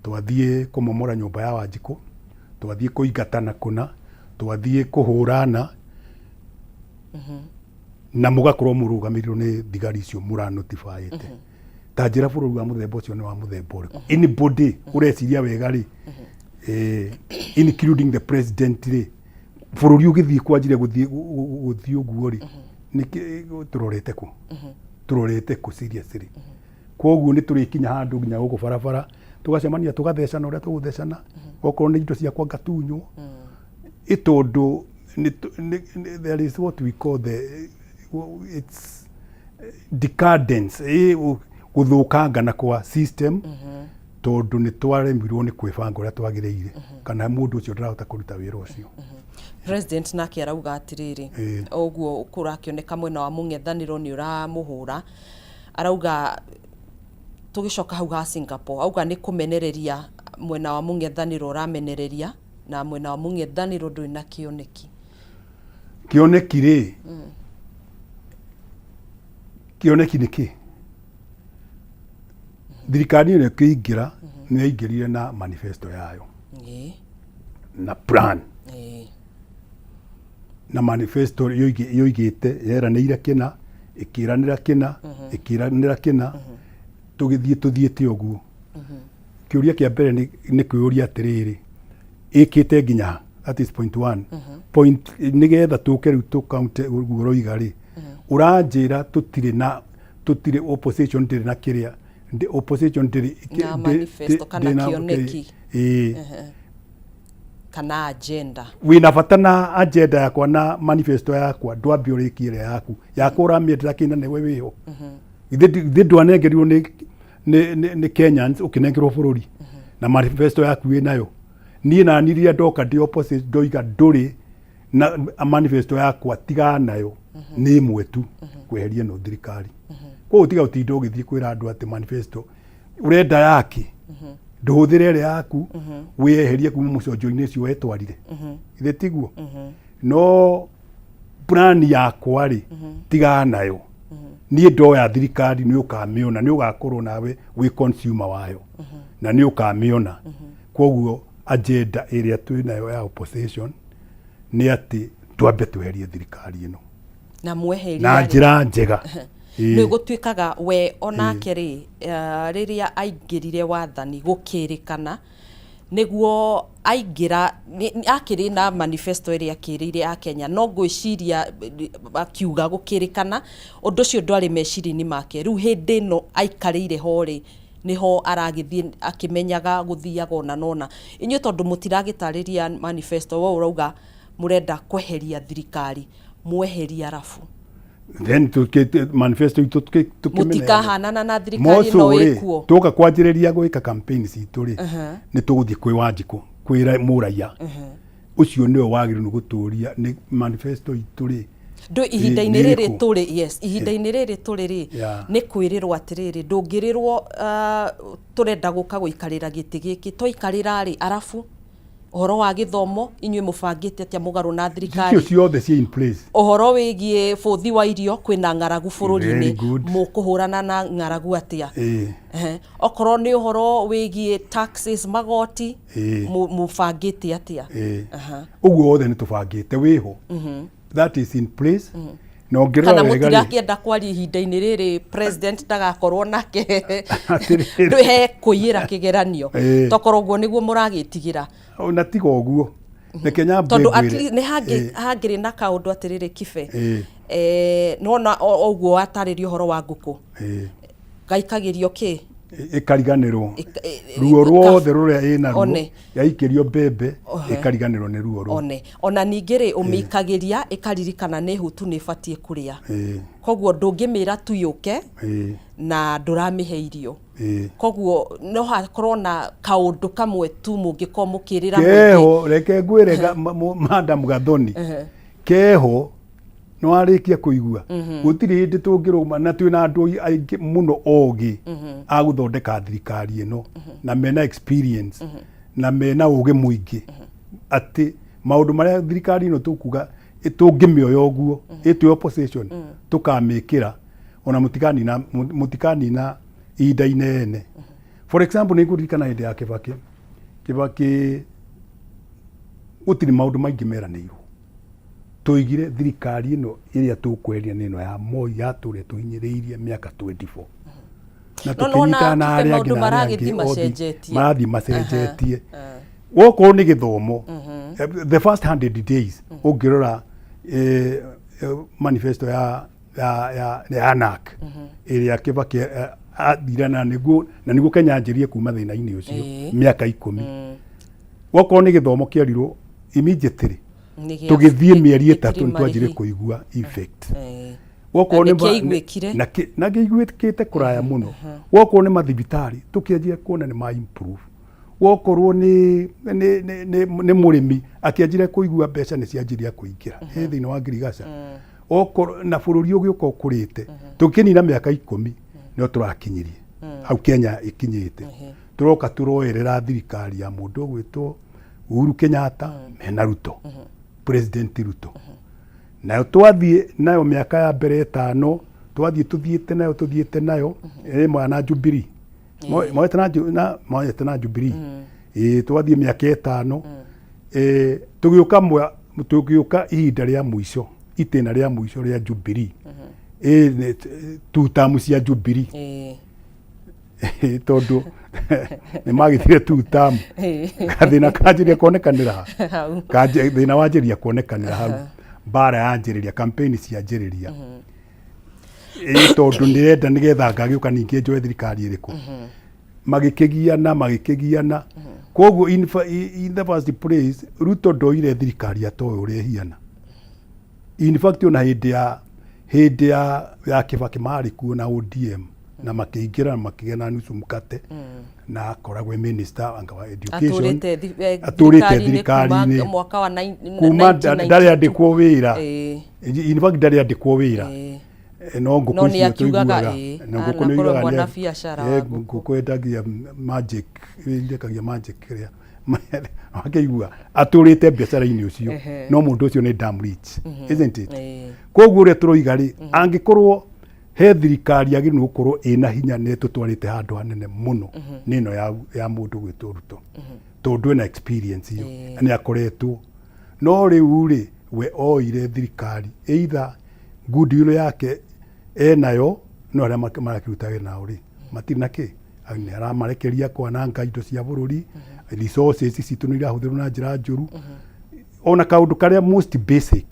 Twathiĩ kũmomora nyũmba ya Wanjikũ, twathiĩ kũingatana kũna, twathiĩ kũhũrana, na mũgakorwo mũrũgamĩrĩirwo nĩ thigari icio mũranotifyĩte. Ta njĩra, bũrũri wa mũthemba ũcio nĩ wa mũthemba ũrĩkũ? Anybody ũreciria wega rĩ, including the president rĩ, bũrũri ũgĩthiĩ kwanjire gũthiĩ ũguo rĩ, nĩkĩ tũrorete kũ? Tũrorete kũ seriously? Koguo nĩ tũrĩkinya handũ nginya gũkũ barabara tũgacemania, tũgathecana ũrĩa tũgũthecana, okorwo nĩ indo ciakwa ngatunywo, ĩ tondũ there is what we call the it's decadence, gũthũkangana kwa system, tondũ nĩ twaremirwo nĩ kwĩbanga ũrĩa twagĩrĩire, kana mũndũ ũcio ndarahota kũruta wĩra ũcio.
President nake arauga atĩrĩrĩ, ũguo kũrakĩoneka mwena wa mũng'ethanĩro nĩ ũramũhũra, arauga tũgĩcoka hau ha Singapore, auga nĩ kũmenereria mwena wa mũng'ethanĩro ũramenereria, na mwena wa mũng'ethanĩro ndũrĩ na kĩoneki.
Kĩoneki rĩ, kĩoneki nĩ kĩ? Thirikari ĩno ĩkĩingĩra nĩ yaingĩrire na manifesto yayo na plan na manifesto yoigĩte, yeranĩire kĩna, ĩkĩranĩra kĩna, ĩkĩranĩra kĩna, tũgĩthiĩ tũthiĩte ũguo. Kĩũria kĩa mbere nĩ kwĩyũria atĩrĩrĩ, ĩkĩte nginya ha? That is point one point. Nĩgetha tũke rĩu tũkaunte ũguo ũroiga rĩ, ũranjĩra tũtirĩ na tũtirĩ opposition, ndĩrĩ na kĩrĩa opposition ndĩrĩ
Na manifesto kana
ndĩrĩ
kĩoneki.
Ĩĩ.
Kana agenda.
Wĩna bata na agenda yakwa na manifesto yakwa, ndwambe ũrĩkie ĩrĩa yaku. Yakwa ũramĩendera kĩna nĩwe wĩho. Githĩ ndwanengerirwo nĩ Kenyans ũkĩnengerwo bũrũri na manifesto yaku wĩ nayo. Niĩ nani rĩrĩa ndoka ndĩ opposite ndoiga ndũrĩ na manifesto yakwa tigana nayo nĩ ĩmwe tu kweheria ĩno thirikari. Koguo tiga gũtinda ũgĩthiĩ kwĩra andũ atĩ manifesto ũrenda yake ndũhũthĩre ĩrĩa yaku wĩyeherie kuma mũconjo-inĩ ũcio wetwarire. Githĩ tiguo? No plan yakwa rĩ tigana nayo. Niĩ ndoya thirikari nĩ ũkamĩona, nĩ ũgakorwo nawe wĩ consumer wayo na nĩ ũkamĩona. Koguo agenda ĩrĩa twĩ nayo ya opposition nĩ atĩ twambe tweherie thirikari ĩno
na mweheria
na
rĩ,
njĩra njega.
Nĩ gũtuĩkaga we onake rĩ, rĩrĩa aingĩrire wathani gũkĩrĩkana nĩguo aingĩra akĩrĩ na manifesto ĩrĩa akĩrĩire a Kenya, no ngwĩciria akiuga gũkĩrĩkana ũndũ ũcio ndwarĩ meciria-inĩ make. Rĩu hĩndĩ ĩno aikarĩire ho rĩ, nĩho aragĩthiĩ akĩmenyaga gũthiaga ona nona. Inyuĩ tondũ mũtiragĩtarĩria manifesto, we ũrauga mũrenda kweheria thirikari, mweheria arabu
Then manifesto itũ tũkĩmĩneana.
Mũtikahanana na thirikari ĩno
Moco rĩ,
ĩkuo.
Tũka kwanjĩrĩria gwĩka campaign citũ rĩ, nĩ tũgũthiĩ kwĩ Wanjikũ kwĩ mũraiya ũcio nĩwe wagĩrĩirwo nĩ gũtũria nĩ manifesto itũ rĩ.
Ndũ ihinda-inĩ
nĩ
rĩrĩ
ĩrĩkũ?
tũrĩ, yes, ihinda-inĩ rĩrĩ tũrĩ rĩ, nĩ kwĩrĩrwo atĩrĩrĩ, ndũngĩrĩrwo tũrenda gũka gũikarĩra gĩtĩ gĩkĩ, twaikarĩra rĩ, arabu ũhoro wa gĩthomo inyuĩ mũbangĩte atĩa mũgarũ na
Icio
thirikari?
Ciothe ciĩ in place.
Ũhoro wĩgiĩ bũthi wa irio, kwĩna ng'aragu bũrũri-inĩ.
Very good.
Mũkũhũrana na ng'aragu atĩa? Okorwo nĩ ũhoro wĩgiĩ taxes, magoti, mũbangĩte atĩa?
Ũguo wothe nĩ tũbangĩte wĩho, that is in place, na ũngĩrora
Kana
wega rĩ,
mũtirakĩenda kwaria ihinda-inĩ rĩrĩ president ndagakorwo nake
Atĩrĩrĩ.
ndũ he kũiyĩra kĩgeranio, tokorwo ũguo nĩguo mũragĩtigĩra.
Ona tiga ũguo, reke nyambe
Tondũ at
ngwĩre.
least nĩ hangĩrĩ na kaũndũ atĩrĩrĩ, Kibe, nĩwona ũguo watarĩria ũhoro wa ngũkũ, gaikagĩrio kĩ?
Ĩkariganĩrwo ruo ruothe rũrĩa ĩnaruo.
One.
Yaikĩrio mbembe ĩkariganĩrwo nĩ ruo rũu.
One ona ningĩ rĩ, ũmĩikagĩria ĩkaririkana nĩ hutu, nĩ ĩbatiĩ kũrĩa. Koguo ndũngĩmĩra tu yũke na ndũramĩhe irio. Koguo no hakorwo na kaũndũ kamwe tu mũngĩkorwo mũkĩrĩra mũingĩ.
Keho, reke ngwĩre Madam Gathoni, keho nĩ warĩkia kũigua gũtirĩ hĩndĩ tũngĩrũma na twĩna andũ aingĩ mũno ogĩ a gũthondeka thirikari ĩno na mena experience na mena ũgĩ mũingĩ atĩ maũndũ marĩa thirikari ĩno tũkuga tũngĩmĩoya ũguo ĩtwĩ opposition tũkamĩkĩra ona mũtikanina ihinda inene. For example, nĩ ngũririkana hĩndĩ ya Kibaki. Kibaki gũtirĩ maũndũ maingĩ meranĩirwo. Tũigire thirikari ĩno ĩrĩa tũkweheria nĩ ĩno ya Moi yatũrĩa tũhinyĩrĩirie mĩaka 24 na
No nĩwona
tũkĩnyitana na
Kibe
arĩa angĩ
maũndũ
na arĩa angĩ
maragĩthiĩ
othe
macenjetie.
Marathiĩ macenjetie. Wokorwo nĩ gĩthomo, the first 100 days ũngĩrora manifesto ya NARC ĩrĩa Kibaki athire na nĩguo Kenya anjĩrie kuma thĩna-inĩ ũcio mĩaka 10. Wokorwo nĩ gĩthomo kĩerirwo immediately, tũgĩthiĩ mĩeri 3
gĩtirĩ
nĩ twanjire
marĩhi.
Kũigua effect. Wokorwo
Na
nĩ
nĩkĩaiguĩkire.
Na kĩiguĩkĩte kũraya mũno. Wokorwo nĩ mathibitarĩ, tũkĩanjia kuona nĩ ma improve. Wokorwo nĩ mũrĩmi, akĩanjire kũigua mbeca nĩ cianjiria kũingĩra thĩinĩ wa ngirigaca. Okorwo na bũrũri ũgĩũka ũkũrĩte, tũkĩnina mĩaka 10 no tũrakinyirie hau Kenya ĩkinyĩte. Tũroka tũroerera thirikari ya mũndũ ũgwĩtwo Uhuru Kenyatta mena Ruto, President Ruto. Nayo twathiĩ nayo mĩaka ya mbere 5, twathiĩ tũthiĩte nayo ĩmwe na Jubilee. Moete na Jubilee. Twathiĩ mĩaka 5, tũgĩũka ihinda rĩa mũico, itĩna rĩa mũico rĩa Jubilee. Two term cia Jubilee, tondũ nĩ magĩthire two term. Gathĩna kanjĩrĩria kuonekanĩra ha?
Hau.
Thĩna wanjĩrĩria kuonekanĩra hau, mbara yanjĩrĩria, campaign cianjĩrĩria. Tondũ ndĩrenda nĩgetha ngagĩũka ningĩ njoe thirikari ĩrĩkũ. Magĩkĩgiana, magĩkĩgiana. Koguo in the first place Ruto ndoire thirikari atoĩ ũrĩa ĩhiana. In fact ona hĩndĩ ya hĩndĩ ya ya Kibaki marĩ kuo na ODM na makĩingĩra na makĩgĩa na nusu mkate na akoragwo e minister anga wa education.
Atũrĩte
Atũrĩte
thirikari-inĩ
thirikari-inĩ
kuma mwaka wa
kuma ndarĩ
1992.
andĩkwo wĩra. In fact ndarĩ andĩkwo wĩra. No ngũkũ
No nĩ
icio
akiugaga,
tũiguaga na ngũkũ nĩ
anakorwo
yugaga
mwana biacara wa ngũkũ.
Ngũkũ endagia magic, ĩrekagia magic kĩrĩa akĩigua atũrĩte biacara-inĩ ũcio. No mũndũ ũcio nĩ damn rich, isn't it? Koguo ũrĩa tũroiga rĩ, angĩkorwo he thirikari yagĩrĩirwo nĩ gũkorwo ĩna hinya na ĩtũtwarĩte handũ hanene mũno, nĩ ĩno ya mũndũ gwĩtwo Ruto, tondũ ena experience ĩyo, nĩ akoretwo. No rĩu rĩ, we oire thirikari either goodwill yake enayo, no arĩa marakĩruta wĩra nao rĩ, matirĩ na kĩ, nĩ aramarekeria kwananga indo cia bũrũri. Resources citũ nĩ irahũthĩrwo na njĩra njũru. Ona kaũndũ karĩa most basic,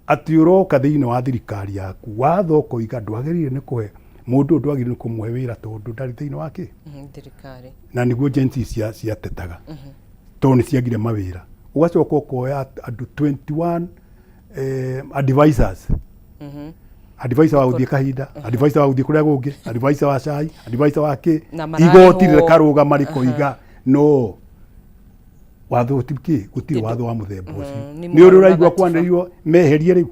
atĩ ũroka thĩinĩ wa thirikari yaku, watho ũkoiga ndwagĩrĩire nĩ kũhe mũndũ ũyũ, ndwagĩrĩire nĩ kũmũhe wĩra tondũ ndarĩ thĩinĩ wa kĩ.
Thirikari.
Na nĩguo Gen Z ciatetaga tondũ nĩ ciagire mawĩra. Ũgacoka ũkoya andũ 21 advisors, advisor wa gũthiĩ kahinda, advisor wa gũthiĩ kũrĩa kũngĩ, advisor wa cai, advisor wa kĩ.
Na
Igoti
mararĩhwo.
rĩkarũgama rĩkoiga no watho ti kĩ, gũtirĩ watho wa mũthemba ũcio.
Nĩ
Nĩ ũrĩ
mũgarũ na
ũraigua
gatiba.
kwanĩrĩrwo meherie rĩu,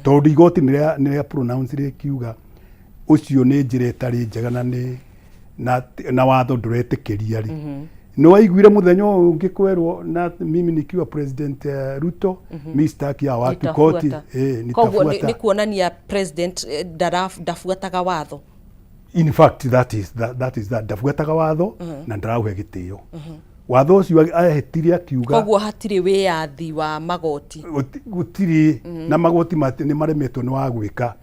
tondũ igoti nĩ rĩa pronounce rĩkiuga ũcio nĩ njĩra ĩtarĩ njega na nĩ na watho ndũretĩkĩria rĩ. Nĩ waiguire mũthenya ũyũ ũngĩ kwerwo na mimi nikiwa President Ruto, mi sitaki hawa watu koti.
Nitafuata.
Eh,
Koguo nĩ
nitafuata.
nĩ kuonania president ndabuataga watho.
In fact that is that, that is that ndabuataga watho na ndarauhe gĩtĩo watho ũcio ahĩtire akiuga.
Koguo hatirĩ wĩyathi wa magoti.
Gũtirĩ na magoti nĩ maremetwo nĩ wa gwĩka.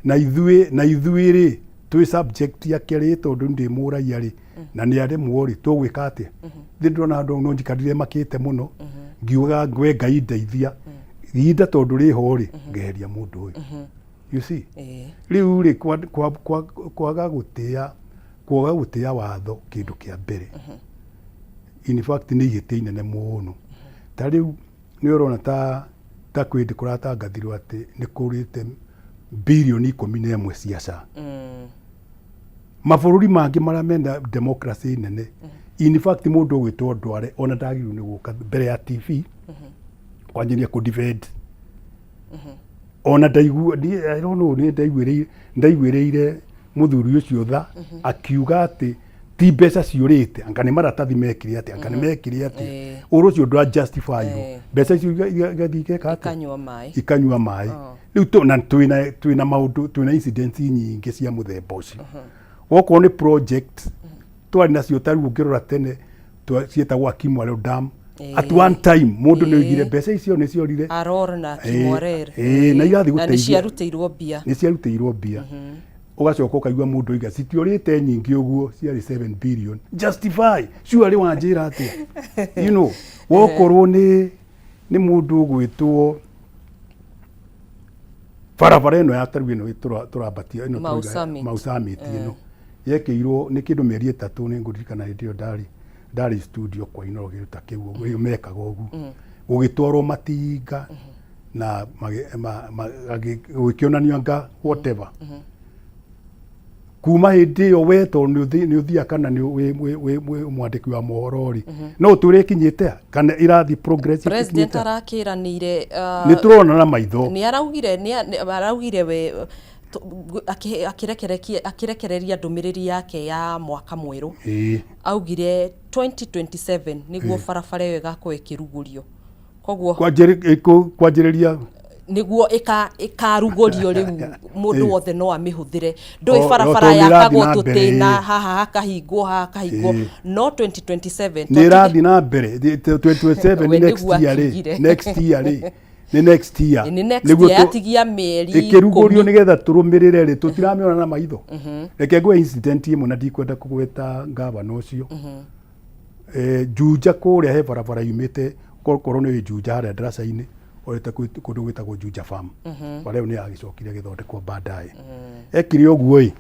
Na ithuĩ rĩ, twĩ subject yake rĩ, tondũ ndĩ mũraia rĩ, na nĩ aremwo rĩ, tũgwĩka atĩa? Thĩ ndĩrona handũ no njikarire makĩte mũno ngiugaga, we Ngai ndeithia, ihinda tondũ rĩho rĩ, ngeheria mũndũ ũyũ, you see. Rĩu rĩ, kwaga gũtĩa watho kĩndũ kĩa mbere, in fact nĩ ihĩtia inene mũno. Ta rĩu nĩ ũrona ta kwĩ hĩndĩ kũratangathirwo atĩ nĩ kũrĩte birioni 11 cia SHA. Mabũrũri mangĩ marĩa mena democracy nene, in fact mũndũ ũgwĩtwo Ndware ona ndagĩrĩirwo nĩ gũka mbere ya TV kwanjĩrĩria kũ defend. Ona ndaigua I don't know, nĩ ndaiguĩrĩire mũthuri ũcio tha akiuga atĩ ti mbeca ciũrĩte, anga nĩ maratathi mekire atĩ, anga nĩ mekire atĩ. Ũhoro ũcio ndwa justify mbeca icio igathiĩ igeka atĩa?
Ikanyua maĩ.
Ikanyua maĩ. Rĩu na twĩna maũndũ, twĩna incidents nyingĩ cia mũthemba ũcio. Okorwo nĩ project twarĩ nacio, ta rĩu ũngĩrora tene ciĩtagwo Kimwarer Dam. At one time mũndũ nĩ oigire mbeca icio nĩ ciorire.
Aror na Kimwarer.
Na irathiĩ
Na nĩ
gũteithia.
Ciarutĩirwo mbia.
Nĩ ciarutĩirwo mbia. Ũgacoka ũkaigua mũndũ oiga citiorĩte nyingĩ ũguo, ciarĩ 7 billion. Justify surely, wanjĩra atĩa? Wokorwo nĩ mũndũ ũgwĩtwo barabara ĩno ya tarĩu ĩno tũrambatia ĩno
Mau Summit.
Mau Summit ĩno yekĩirwo nĩ kĩndũ mĩeri 3. Nĩ ngũririkana hĩndĩ ĩyo ndarĩ studio kwa Inooro kĩndũ ta kĩu ũguo, ĩyo mekaga ũguo gũgĩtwarwo matinga na gũgĩkĩonanio anga whatever. Kuma hĩndĩ ĩyo we tondũ nĩ ũthiaga kana nĩ wĩ mwandĩki wa mohoro rĩ, no ũtwĩre ĩkinyĩte ha kana ĩrathiĩ progress
President
ĩkinyĩte ha?
Arakĩranĩire
Nĩ tũrona na maitho.
Nĩ araugire we akĩrekereria ndũmĩrĩri yake ya mwaka mwerũ. Augire 2027 nĩguo barabara ĩyo ĩgakorwo ĩkĩrugũrio, koguo
Kwanjĩrĩria.
Nĩguo ĩkarugũrio rĩu mũndũ wothe no amĩhũthĩre. Ndũĩ barabara
o tondũ nĩ ĩrathiĩ
yakagwo
na mbere,
tũtĩna haha hakahingwo, haha hakahingwo, no 2027
Nĩ ĩrathiĩ na mbere 2027.
We
Next
nĩguo
year rĩ.
akiugire.
Next year rĩ, nĩ next year.
Nĩ next
Nĩguo
year, yatigia mĩeri
ĩkĩrugũrio
10.
Nĩgetha tũrũmĩrĩre rĩ, tũtiramĩona na maitho. Reke ngwe incident ĩmwe na ndikwenda kũgweta ngavana ũcio. Juja kũrĩa he barabara yumĩte, korwo nĩ Juja harĩa ndaraca-inĩ orete kũndũ gwĩtagwo Juja Farm. Bara ĩyo nĩ yagĩcokire ĩgĩthondekwo baadaye. Ekire ũguo ĩ,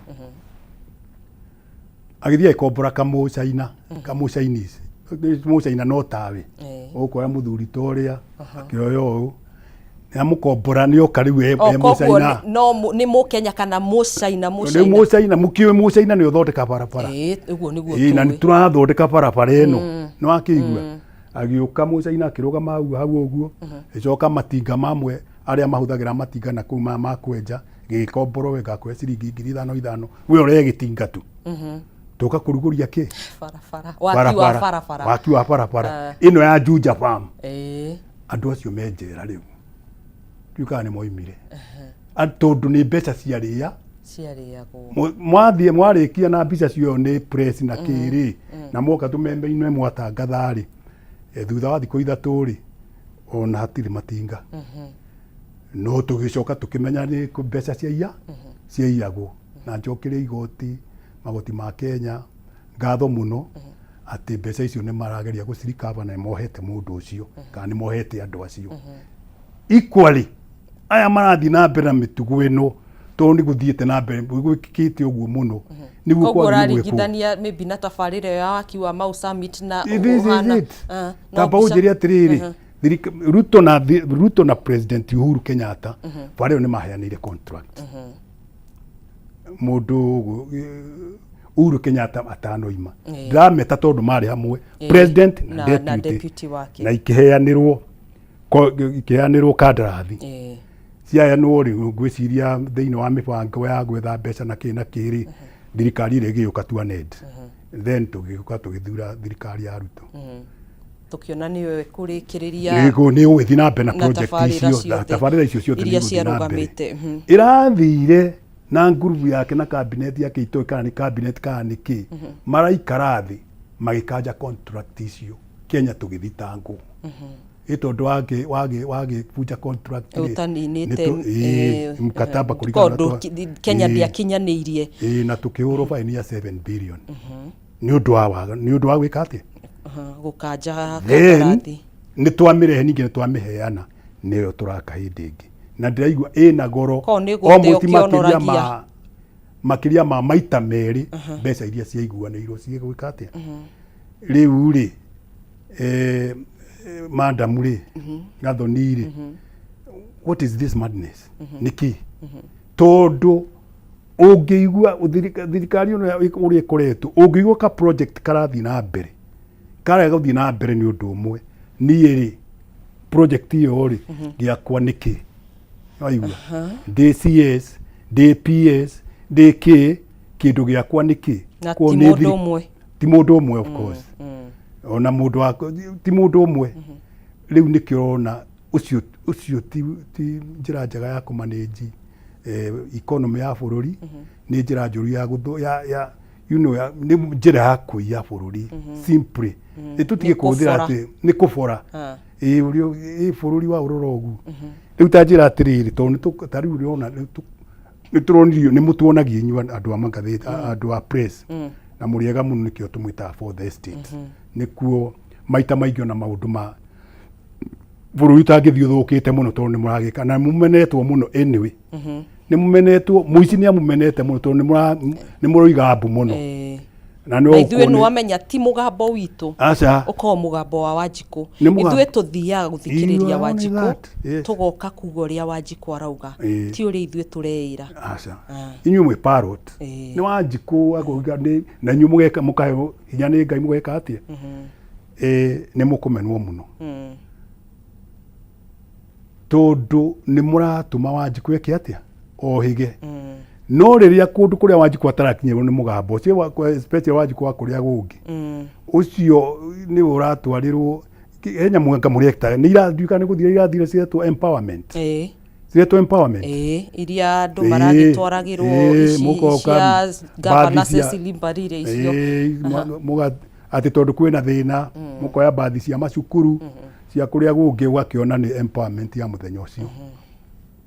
Agĩthiĩ agĩkombora kamũcaina, kamũ Chinese, mũcaina no tawe. Ũkuoya mũthuri ta ũrĩa, akĩoya ũũ, nĩamũkombora nĩoka rĩu e
O
e
koguo
mũcaina.
no nĩ mũkenya kana mũcaina
Nĩ
mũcaina.
mũcaina, mũkĩũĩ mũcaina nĩ ũthondeka barabara.
Ĩĩ, ũguo nĩguo
Ĩĩ, na
tũĩ.
nĩ tũrathondeka barabara ĩno. Nĩ wakĩigua? Agĩũka mũcaina akĩrũgama hau hau ũguo, ĩcoka matinga mamwe arĩa mahũthagĩra matinga na kũu ma kwenja, gĩgĩkomborwo we ngakũhe ciringi 5000 ithano, we ũrehe gĩtinga tu. Tũka kũrugũria kĩ?
Barabara. Waki wa barabara.
Waki wa barabara. Ĩno ya Juja Farm.
Ĩĩ.
Andũ acio me njera rĩu. Ndiũĩ kana nĩ moimire. Tondũ nĩ mbeca ciarĩa.
Ciarĩagwo.
Mwathiĩ mwarĩkia na mbica cioywo nĩ press na kĩ rĩ, na mwoka tũmembe-inĩ mwatangatha rĩ, thutha wa thikũ 3 rĩ, ona hatirĩ matinga. No tũgĩcoka tũkĩmenya nĩ mbeca ciaiya, ciaiyagwo. Na njokeria igoti, magoti ma Kenya ngatho mũno atĩ mbeca icio nĩ marageria gũcirikaba na nĩ mohete mũndũ ũcio kana nĩ mohete andũ acio. Equally, aya marathiĩ na mbere na mĩtugo ĩno tondũ nĩ gũthiĩte na mbere gwĩkĩkĩte ũguo mũno nĩguo
Koguo
kwagĩrĩirwo gwĩkwo.
ũraringithania maybe na tabarĩra ĩyo ya waki wa Mau Summit na
This is
ũhana
it.
Ah, no
Tamba
mbica-
ũnjĩre atĩrĩrĩ, Ruto na President Uhuru Kenyatta barĩa nĩ maheanĩire contract. Mũndũ Uhuru Kenyatta atanoima. Ndĩrameta tondũ marĩ hamwe, president na
na
deputy,
deputy wake.
Na ikĩheanĩrwo ikĩheanĩrwo kandarathi. Ciaheanwo rĩ, ngwĩciria thĩinĩ wa mĩbango ya gwetha mbeca na kĩ na kĩ rĩ, thirikari ĩrĩa ĩgĩũka to an end. Then tũgĩũka tũgĩthura thirikari ya Ruto.
Tũkĩona nĩyo ĩkũrĩkĩrĩria
Nĩguo nĩ ũgĩthiĩ na mbere na
na
project
tabarĩra
icio,
ciothe
tabarĩra icio ciothe
iria
nĩ igũthiĩ na mbere.
ciarũgamĩte.
Ĩrathire na ngurubu yake na cabinet yake, itoĩ kana nĩ cabinet kana nĩ kĩ, maraikara thĩ magĩkanja contract icio. Kenya tũgĩthitangwo ĩ tondũ wagĩbunja contract rĩ,
ũtaninĩte
ĩ, mkataba kũringana na
tondũ Kenya ndĩakinyanĩirie.
Ĩ, na tũkĩhũrwo faini ya 7 billion nĩ ũndũ wa nĩ ũndũ wa gwĩka atĩa?
Gũkanja
Then
kandarathi.
nĩ twamĩrehe ningĩ nĩ twamĩheana, nĩyo tũraka hĩndĩ ĩngĩ na ndĩraigua ĩna goro
Korwo nĩ gũte
almost makĩria
ũkĩonoragia.
ma makĩria ma maita merĩ mbeca iria ciaiguanĩirwo cigwĩka atĩa. Rĩu rĩ, madam rĩ, Gathoni rĩ, what is this madness? Nĩ kĩ? Tondũ ũngĩigua thirikari ĩno ũrĩa ĩkoretwo, ũngĩigua ka project karathiĩ na mbere, karega gũthiĩ na mbere nĩ ũndũ ũmwe, niĩ rĩ, project ĩyo rĩ, gĩakwa nĩ kĩ? Waigua, ndĩ CS, ndĩ PS, ndĩ kĩ, kĩndũ gĩakwa nĩ kĩ?
Na
Kuo
ti
nĩ
mũndũ ũmwe.
Ti mũndũ ũmwe, of course, ona mũndũ wa ti mũndũ ũmwe. Rĩu nĩkĩo ũrona ũcio ti njĩra njega ya kũmanage economy ya bũrũri, nĩ njĩra njũru ya gũthũ ya ya nĩ njĩra ya kũiya bũrũri simply. Nĩ tũtige
Nĩ
kũhũthĩra
kũbora.
atĩ nĩ kũbora. Ĩ ũrĩa ĩ bũrũri wa ũrora ũguo rĩu, ta njĩra atĩrĩrĩ, tondũ ta rĩu ũrona nĩ tũronirio, nĩ mũtuonagia inyuĩ andũ a magathĩti, andũ a press, na mũrĩ ega mũno, nĩkĩo tũmwĩtaga for the state. Nĩkuo maita maingĩ ona maũndũ ma bũrũri ũtangĩthiĩ ũthũkĩte mũno, tondũ nĩ mũragĩka na mũmenetwo mũno. Anyway, nĩ mũmenetwo, mũici nĩ amũmenete mũno tondũ nĩ mũroiga mbu mũno. Na
na ithuĩ nĩ wamenya ti mũgambo witũ.
Aca.
Ũkoragwo mũgambo wa Wanjikũ.
Nĩ mũgambo.
Ithuĩ tũthiaga gũthikĩrĩria
You are only
Wanjikũ,
that, yes.
tũgoka kuga ũrĩa Wanjikũ arauga, ti ũrĩa ithuĩ tũreĩra.
Aca, inyuĩ mwĩ parrot. Nĩ Wanjikũ akauga nĩ na inyuĩ mũgeka, mũkaheo hinya nĩ Ngai, mũgeka atĩa? Nĩ mũkũmenwo mũno tondũ nĩ mũratũma Wanjikũ eke atĩa? Ohĩge. No rĩrĩa kũndũ kũrĩa Wanjikũ atarakinyĩrwo nĩ mũgambo ũcio especially Wanjikũ wa kũrĩa kũngĩ, ũcio nĩwe ũratwarĩrwo he nyamũ anga mũreka nĩ irathiĩ nĩ gũthira irathira, ciretwo empowerment. Ciretwo empowerment.
Ĩĩ, iria andũ maragĩtwaragĩrwo ici
mũgoka
cia gavana
bathi
Cecily Mbarire icio.
Ĩĩ, atĩ tondũ kwĩna thĩna, mũkoya bathi cia macukuru cia kũrĩa kũngĩ, ũgakĩona nĩ empowerment ya mũthenya ũcio.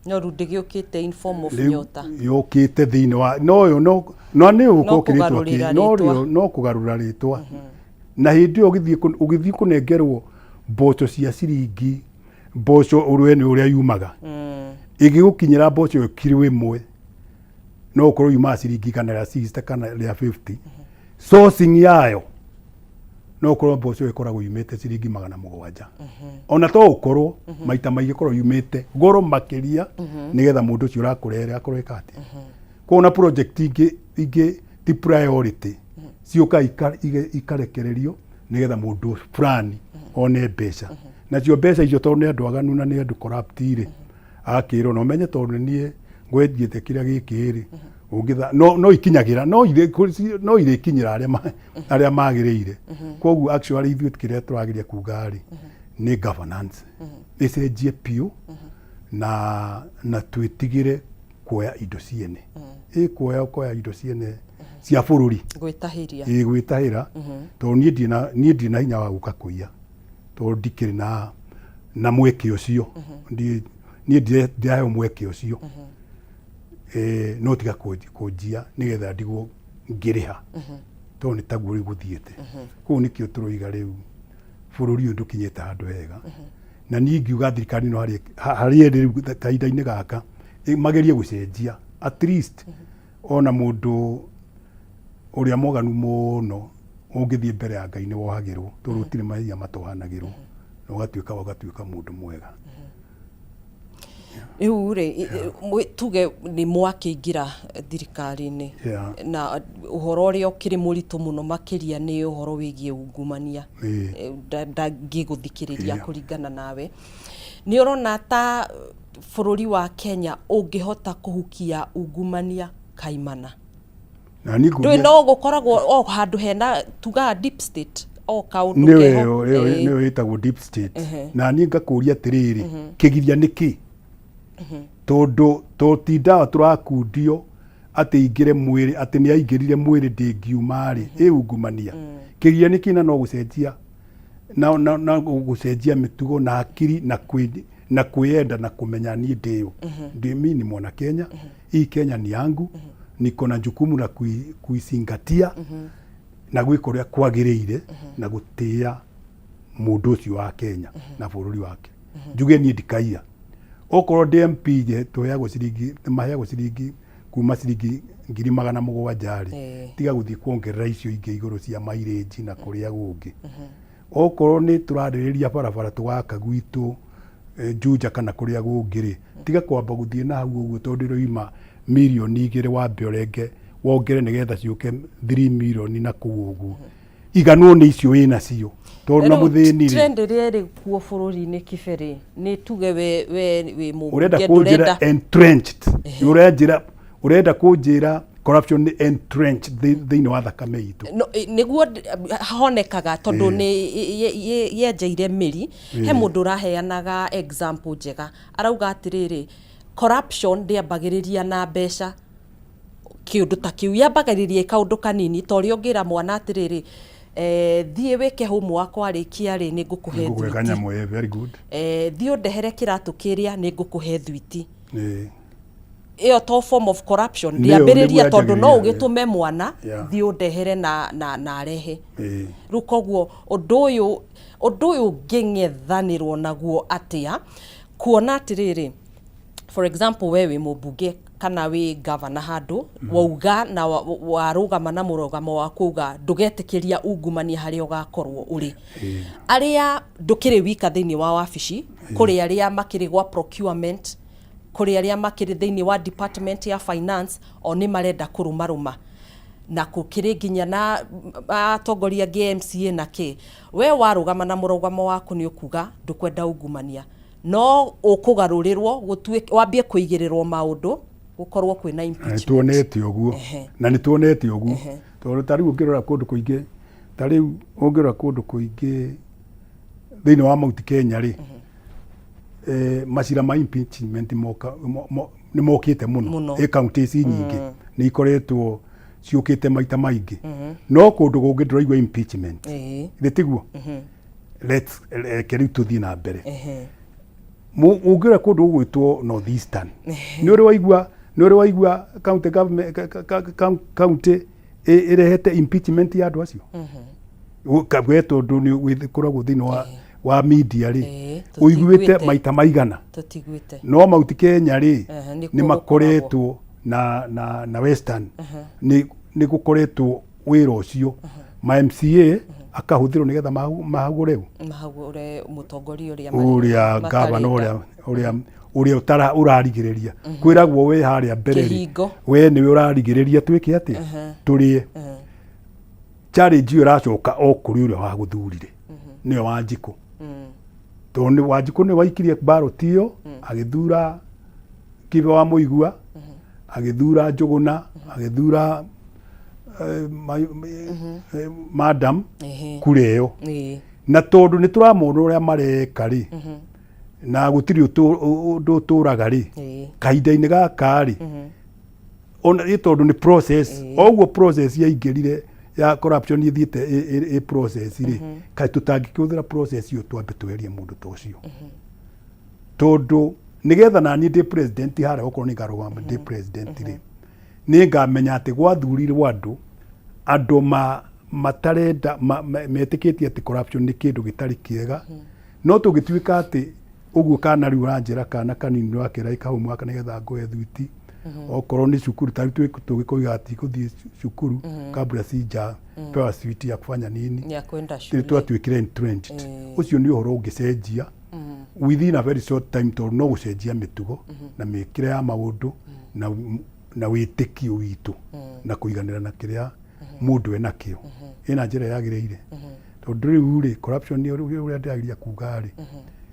No rĩu ndĩgĩũkĩte in form of
Rĩu
nyota.
Yũkĩte thĩinĩ wa no yo no nĩ
No
ũgũkorwo kĩrĩtwa
kũgarũrĩra
kĩ no
rĩtwa.
No kũgarũra rĩtwa, na hĩndĩ ĩyo ũgĩthiĩ kũnengerwo mboco cia ciringi, mboco ũrwe nĩ ũrĩa yumaga ĩgĩgũkinyĩra, mboco ĩyo kiro 1 no ũkorwo yumaga ciringi 160 kana rĩa 50. Sourcing yayo no ũkorwo mboco ĩyo ĩkoragwo yumĩte ciringi 700, ona to ũkorwo maita maingĩ ĩkoragwo yumĩte goro makĩria, nĩgetha mũndũ ũcio ũrakũrehere akorwo ĩka atĩa. Koguo na project ingĩ ingĩ ti priority, ciũka ikarekererio nĩgetha mũndũ fulani one mbeca. Nacio mbeca icio, tondũ nĩ andũ aganu na nĩ andũ corrupt rĩ, agakĩrwo na ũmenye tondũ nĩ niĩ ngwenjete kĩrĩa gĩkĩ rĩ, ũngĩtha no no ikinyagĩra no irĩ no irĩkinyĩra arĩa magĩrĩire. Koguo actually ithuĩ kĩrĩa tũrageria kuga rĩ, nĩ governance ĩcenjie biũ na twĩtigĩre kuoya indo ciene, ĩ kuoya ũkoya indo ciene cia bũrũri.
Gwĩtahĩria.
Ĩ, gwĩtahĩra, tondũ niĩ ndirĩ na hinya wa gũka kũiya, tondũ ndikĩrĩ na mweke ũcio. Niĩ ndiraheo mweke ũcio. No tiga kũnjia nĩgetha ndigwo ngĩrĩha, tondũ nĩ taguo rĩu gũthiĩte. Koguo nĩkĩo tũroiga rĩu bũrũri ũyũ ndũkinyĩte handũ hega, na niĩ ingiuga thirikari ĩno harĩa ĩrĩ rĩu kahinda-inĩ gaka magerie gũcenjia at least ona mũndũ ũrĩa mwaganu mũno ũngĩthiĩ mbere ya Ngai nĩ wohagĩrwo, tondũ gũtirĩ mahĩtia matohanagĩrwo, na ũgatuĩka mũndũ mwega.
Rĩu rĩ, tuge nĩ mwakĩingĩra thirikari-inĩ, na ũhoro ũrĩa ũkĩrĩ mũritũ mũno makĩria nĩ ũhoro wĩgiĩ ungumania. Ndangĩgũthikĩrĩria. Kũringana nawe, nĩ ũrona ta bũrũri wa Kenya ũngĩhota kũhukia ungumania kaimana?
Na niĩ
ndũĩ
ngũria
no gũkoragwo o handũ hena tugaga deep state o kaũndũ
nĩyo
keho.
ĩyo nĩyo ĩtagwo deep state. Na niĩ ngakũria atĩrĩrĩ, kĩgiria nĩ kĩ? Tondũ to ti ndawa tũrakundio atĩ ingĩre mwĩrĩ, atĩ nĩ aingĩrire mwĩrĩ ndĩngiuma rĩ, ĩ ungumania kĩgiria nĩ kĩ? Na no gũcenjia na gũcenjia mĩtugo na hakiri na kwĩyenda na kũmenya niĩ ndĩũ ndĩ mi ni mwana Kenya. Hii Kenya ni yangu, niko na jukumu la kuizingatia na gwĩka ũrĩa kwagĩrĩire na gũtĩĩa mũndũ ũcio wa Kenya na bũrũri wake. Njuge niĩ ndikaiya, okorwo ndĩ MP je tũheagwo ciringi, maheagwo ciringi kuma ciringi 700,000 rĩ, tiga gũthiĩ kuongerera icio ingĩ igũrũ cia mairĩnji na kũrĩa kũngĩ. Okorwo nĩ tũrarĩrĩria barabara tũgaka gwitũ Juja kana kũrĩa kũngĩ rĩ, tiga kwamba gũthiĩ na hau ũguo, tondũ ĩroima 2 mirioni wambe ũrenge wongere nĩgetha ciũke 3 mirioni na kũu ũguo. Iganwo nĩ icio wĩ nacio, tondũ na
Rĩu
mũthĩni rĩ
trend ĩrĩa ĩrĩ kuo bũrũri-inĩ kĩberĩ nĩ tuge we wĩ mũmbunge,
Ũrenda kũnjĩra
ndũrenda
entrenched, ũrenjĩra, ũrenda kũnjĩra corruption nĩ entrenched thĩinĩ wa thakame itũ?
No, nĩguo honekaga tondũ nĩ yenjeire mĩri. He mũndũ ũraheanaga example njega, arauga atĩrĩrĩ, corruption ndĩambagĩrĩria na mbeca, kĩũndũ ta kĩu yambagĩrĩria kaũndũ kanini, ta ũrĩa ũngĩra mwana atĩrĩrĩ, thiĩ wĩke homework, warĩkia rĩ, nĩ ngũkũhe
ngũkũhe
thwiti.
Kanyamũ, very good.
Thiĩ ũndehere kĩratũ kĩrĩa, nĩ ngũkũhe thwiti. Ĩyo to form of corruption?
Nĩyo,
Ndĩambĩrĩria
nĩguo
tondũ no
yanjagĩrĩria,
ũgĩtũme mwana, thiĩ ũndehere na arehe. Rĩu koguo ũndũ ũyũ ũngĩng'ethanĩrwo naguo atĩa, kuona atĩrĩrĩ, for example, we wĩ mũmbunge kana wĩ gavana handũ, wauga na warũgama na mũrũgamo waku uga ndũgetĩkĩria ungumania harĩa ũgakorwo ũrĩ, arĩa ndũkĩrĩ wika thĩinĩ wa wabici, kũrĩ arĩa makĩrĩ gwa procurement, kũrĩ arĩa makĩrĩ thĩinĩ wa department ya finance, o nĩ marenda kũrũmarũma, na gũkĩrĩ nginya na atongoria angĩ MCA na kĩ. We warũgama na mũrũgamo waku nĩ ũkuga ndũkwenda ungumania, no ũkũgarũrĩrwo gũtuĩke wambie kũigĩrĩrwo maũndũ, gũkorwo kwĩna
Na nĩ
impeachment.
Tuonete ũguo. Na nĩ tuonete ũguo, tondũ ta rĩu ũngĩrora kũndũ kũingĩ, ta rĩu ũngĩrora kũndũ kũingĩ thĩinĩ wa Mount Kenya rĩ, macira ma impeachment moka nĩ mokĩte mũno.
Mũno.
Ĩ kaunti ici nyingĩ nĩ ikoretwo ciũkĩte maita maingĩ, no kũndũ kũngĩ ndũraigua impeachment. Githĩ tiguo? Let's reke rĩu tũthiĩ na mbere. Ũngĩrora kũndũ gũgwĩtwo North Eastern, nĩ ũrĩ waigua county government, county ĩrehete impeachment ya andũ acio? We tondũ nĩ ũkoragwo thĩinĩ wa media rĩ, ũiguĩte
Tũtiguĩte.
maita maigana?
Tũtiguĩte.
No Mount Kenya rĩ,
nĩkuo
nĩ makoretwo na Western nĩ gũkoretwo. Wĩra ũcio ma MCA akahũthĩrwo nĩgetha mahagũre ũ?
Mahagũre mũtongoria ũrĩa
ũrĩa gavana ũrĩa ũrĩa ũrĩa ũtara ũrarigĩrĩria kwĩragwo we harĩa mbere rĩ,
Kĩhingo.
we nĩwe ũrarigĩrĩria twĩke atĩa, tũrĩe. Challenge ĩyo ĩracoka o kũrĩ ũrĩa wagũthurire, nĩwe Wanjikũ, tondũ nĩ Wanjikũ nĩwe waikirie ballot ĩyo, agĩthura Kibe wa Mũigua, agĩthura Njũgũna, agĩthura madam kura ĩyo. Na tondũ nĩ tũramona ũrĩa mareka rĩ, na gũtirĩ ũndũ ũtũraga rĩ, kahinda-inĩ gaka rĩ, ona ĩ tondũ nĩ process, o ũguo process yaingĩrire ya corruption ĩthiĩte ĩ process rĩ, kaĩ tũtangĩkĩhũthĩra process ĩyo twambe tweherie mũndũ ta ũcio? Tondũ nĩgetha naniĩ ndĩ president harĩa, okorwo nĩ ngarũgama ndĩ president rĩ, nĩ ngamenya atĩ gwathurirwo andũ ma matarenda metĩkĩtie atĩ corruption nĩ kĩndũ gĩtarĩ kĩega. No tũngĩtuĩka atĩ ũguo kana rĩu ũranjĩra kana kanini ũrakĩra ĩka homework nĩgetha ngũhe thwiti, okorwo nĩ cukuru ta rĩu tũgĩkoiga atĩ gũthiĩ cukuru kabla sija pewa switi ya kufanya nini,
ya kwenda shule,
twatuĩkire entrenched. Ũcio nĩ ũhoro ũngĩcenjia within a very short time, tondũ no gũcenjia mĩtugo na mĩkĩre ya maũndũ na wĩtĩkio witũ na kũiganĩra na kĩrĩa mũndũ enakĩo ĩna njĩra yagĩrĩire. Tondũ rĩu rĩ, corruption nĩ ũrĩa ndĩrageria kuga rĩ,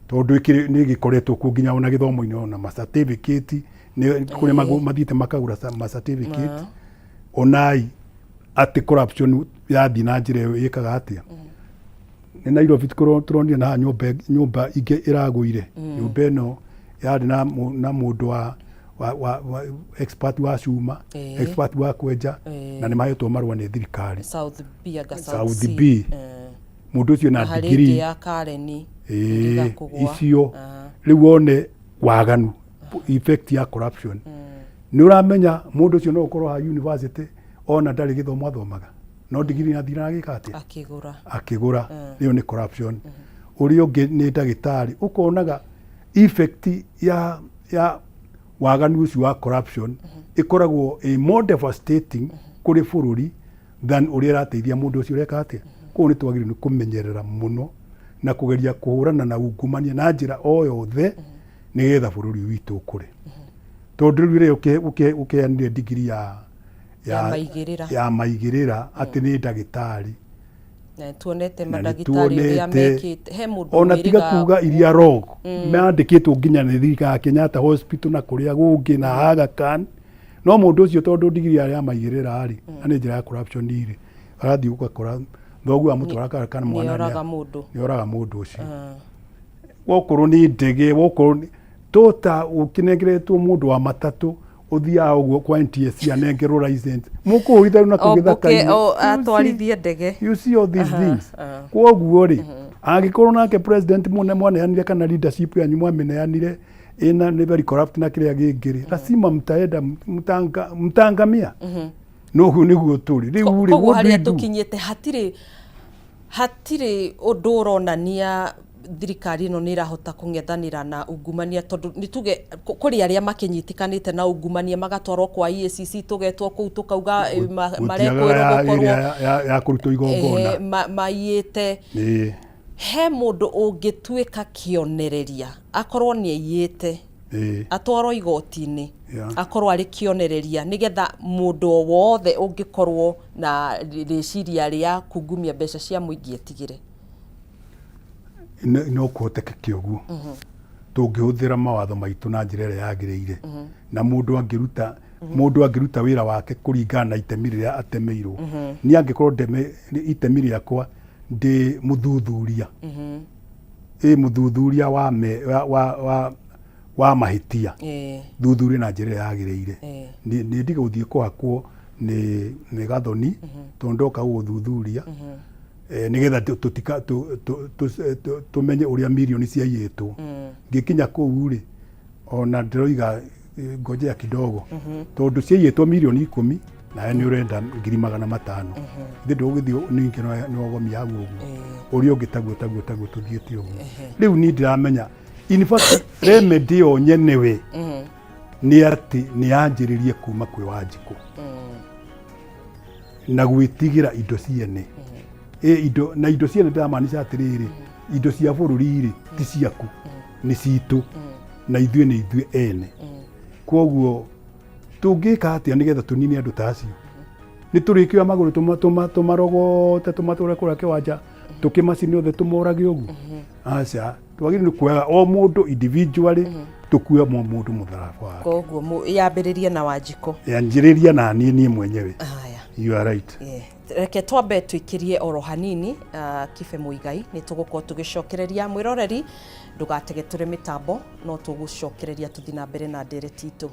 tondũ nĩ ĩgĩkoretwo kuo nginya ona gĩthomo-inĩ, ona ma certificate nĩ kũrĩa mathiĩte makagũra ma certificate. Onai atĩ corruption yathiĩ na njĩra ĩyo ĩkaga atĩa. Nĩ Nairobi tũronire na haha nyũmba ingĩ ĩragũire. Nyũmba ĩno yarĩ na mũndũ wa expert wa cuma, expert wa kwenja, na nĩ mahetwo marũa nĩ thirikari.
South B anga
South South C. B. Mũndũ ũcio na
Na harĩ
degree
ĩngĩ ya Kareni ĩrĩga kũgũa.
Icio rĩu wone waganu, effect ya corruption. Nĩ ũramenya mũndũ ũcio no ũkorwo ha university ona ndarĩ gĩthomo athomaga, no ndigiri athira agĩka atĩa?
Akĩgũra.
Akĩgũra. Ĩyo nĩ corruption. Ũrĩa ũngĩ nĩ ndagĩtarĩ, ũkonaga effect ya waganu ũcio wa corruption ĩkoragwo ĩ more devastating kũrĩ bũrũri than ũrĩa ĩrateithia mũndũ ũcio ũreka atĩa. Koguo nĩ twagĩrĩirwo nĩ kũmenyerera mũno na kũgeria kũhũrana na ungumania na njĩra o yothe nĩgetha bũrũri witũ ũkũre, tondũ rĩu rĩrĩa ũkĩheanire ndigiri ya
Ya maigĩrĩra.
Ya maigĩrĩra atĩ nĩ ndagĩtarĩ.
Na tuonete
Na nĩ
mandagĩtarĩ ũrĩa
tuonete.
mekĩte he mũndũ
Ona tiga
wĩrĩga
kuga iria wrong mandĩkĩtwo nginya nĩ thirikari ya Kenyatta Hospital na kũrĩa gũngĩ na Aga Khan, no mũndũ ũcio tondũ ndigiri yarĩ ya maigĩrĩra rĩ, na nĩ njĩra ya corruption rĩ, arathiĩ ũgakora thoguo amũtwara kana mwana
nĩoraga mũndũ.
Nĩoraga mũndũ ũcio. Wokorwo nĩ ndege, wokorwo nĩ tota ũkĩnengeretwo mũndũ wa matatũ ũthiaga ũguo kwa NTSC anengerwo license mũkũhũithia na
Ombũke
kũgĩthaka-inĩ.
Atwarithie ndege.
You see all these things. Kwoguo rĩ, angĩkorwo nake president mũne mwaneanire kana leadership yanyu mwamĩneanire ĩna nĩ very corrupt na kĩrĩa gĩngĩ rĩ, lazima mtaenda mtaangamia. Noguo nĩguo tũrĩ rĩu rĩ.
Koguo
What do we
harĩa
do?
tũkinyĩte hatirĩ ũndũ ũronania thirikari ĩno nĩ ĩrahota kũng'ethanĩra na ungumania, tondũ nĩ tuge kũrĩ arĩa makĩnyitĩkanĩte na ungumania magatwarwo kwa EACC, tũgetwo kũu tũkauga
Gũtiagaga
marekwĩrwo
ĩrĩa
gũkorwo
ya kũrutwo igongona.
Maiyĩte. He mũndũ ũngĩtuĩka kĩonereria akorwo nĩ aiyĩte, atwarwo igoti-inĩ, akorwo arĩ kĩonereria nĩgetha mũndũ o wothe ũngĩkorwo na rĩciria rĩa kungumia mbeca cia mũingĩ etigĩre?
No kũhotekeke ũguo tũngĩhũthĩra mawatho maitũ na njĩra ĩrĩa yagĩrĩire, na mũndũ angĩruta wĩra wake kũringana na itemi rĩrĩa atemeirwo. Niĩ angĩkorwo ndeme itemi rĩakwa ndĩ mũthuthuria, ĩ mũthuthuria wa, me, wa, wa, wa, wa mahĩtia, thuthurie na njĩra ĩrĩa yagĩrĩire. Nĩ ndige gũthiĩ kũhakwo nĩ gathoni tondũ ndoka gũgũthuthuria nĩgetha tũtika tũmenye ũrĩa mirioni ciaiyĩtwo. Ngĩkinya kũu rĩ, ona ndĩroiga ngojea kidogo, tondũ ciaiyĩtwo mirioni 10 nawe nĩ ũrenda 500,000. Ithe ndũgũgĩthiĩ ningĩ nĩ wagomia hau ũguo. Ũrĩa ũngĩ taguo taguo taguo tũthiĩte ũguo. Rĩu niĩ ndiramenya, in fact remedy yo nyenewe nĩ atĩ nĩ yanjĩrĩrie kuma kwĩ Wanjikũ. Na gwĩtigĩra indo ciene. Ĩ indo na indo ciene ndĩramaanisha atĩrĩrĩ, indo cia bũrũri rĩ, ti ciaku, nĩ citũ, na ithuĩ nĩ ithuĩ ene. Kwoguo tũngĩka atĩa nĩgetha tũnine andũ ta acio? Nĩ tũrĩkĩoya magũrũ tũmarogote tũmatware kũrĩa kĩwanja tũkĩmacine othe tũmorage ũguo? Aca, twagĩrĩirwo nĩ kuoya o mũndũ individually, tũkue o mũndũ mũtharaba wake.
Koguo yambĩrĩrie na Wanjikũ.
Yanjĩrĩria na niĩ niĩ mwenyewe.
Haya.
You are right.
Yeah. Reke twambe twĩkĩrie oro hanini Kibe Mũigai, nĩ tũgũkorwo tũgĩcokereria mwĩroreri, ndũgatege tũrĩ mĩtambo, no tũgũcokereria tũthiĩ na mbere na ndereti itũ.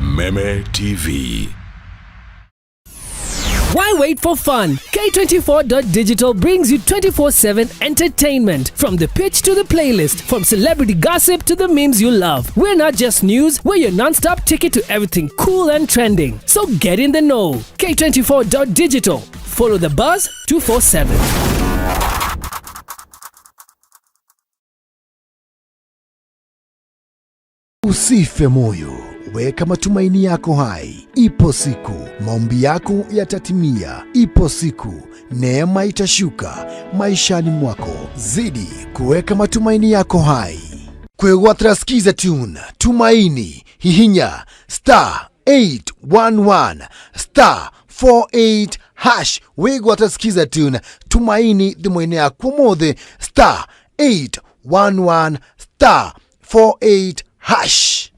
Meme TV.
Why wait for fun? K24.digital brings you 24/7 entertainment. From the pitch to the playlist, from celebrity gossip to the memes you love. We're not just news, we're your non-stop ticket to everything cool and trending. So get in the know. K24.digital. Follow the buzz 247.
Usife moyo, weka matumaini yako hai. Ipo siku maombi yako yatatimia. Ipo siku neema itashuka maishani mwako. Zidi kuweka matumaini yako hai. Kwegwatira Skiza Tune, Tumaini, hihinya star 811 star 48 hash. Wigwatira Skiza Tune, Tumaini thimũ-inĩ yaku ũmũthĩ, star 811 star 48 hash.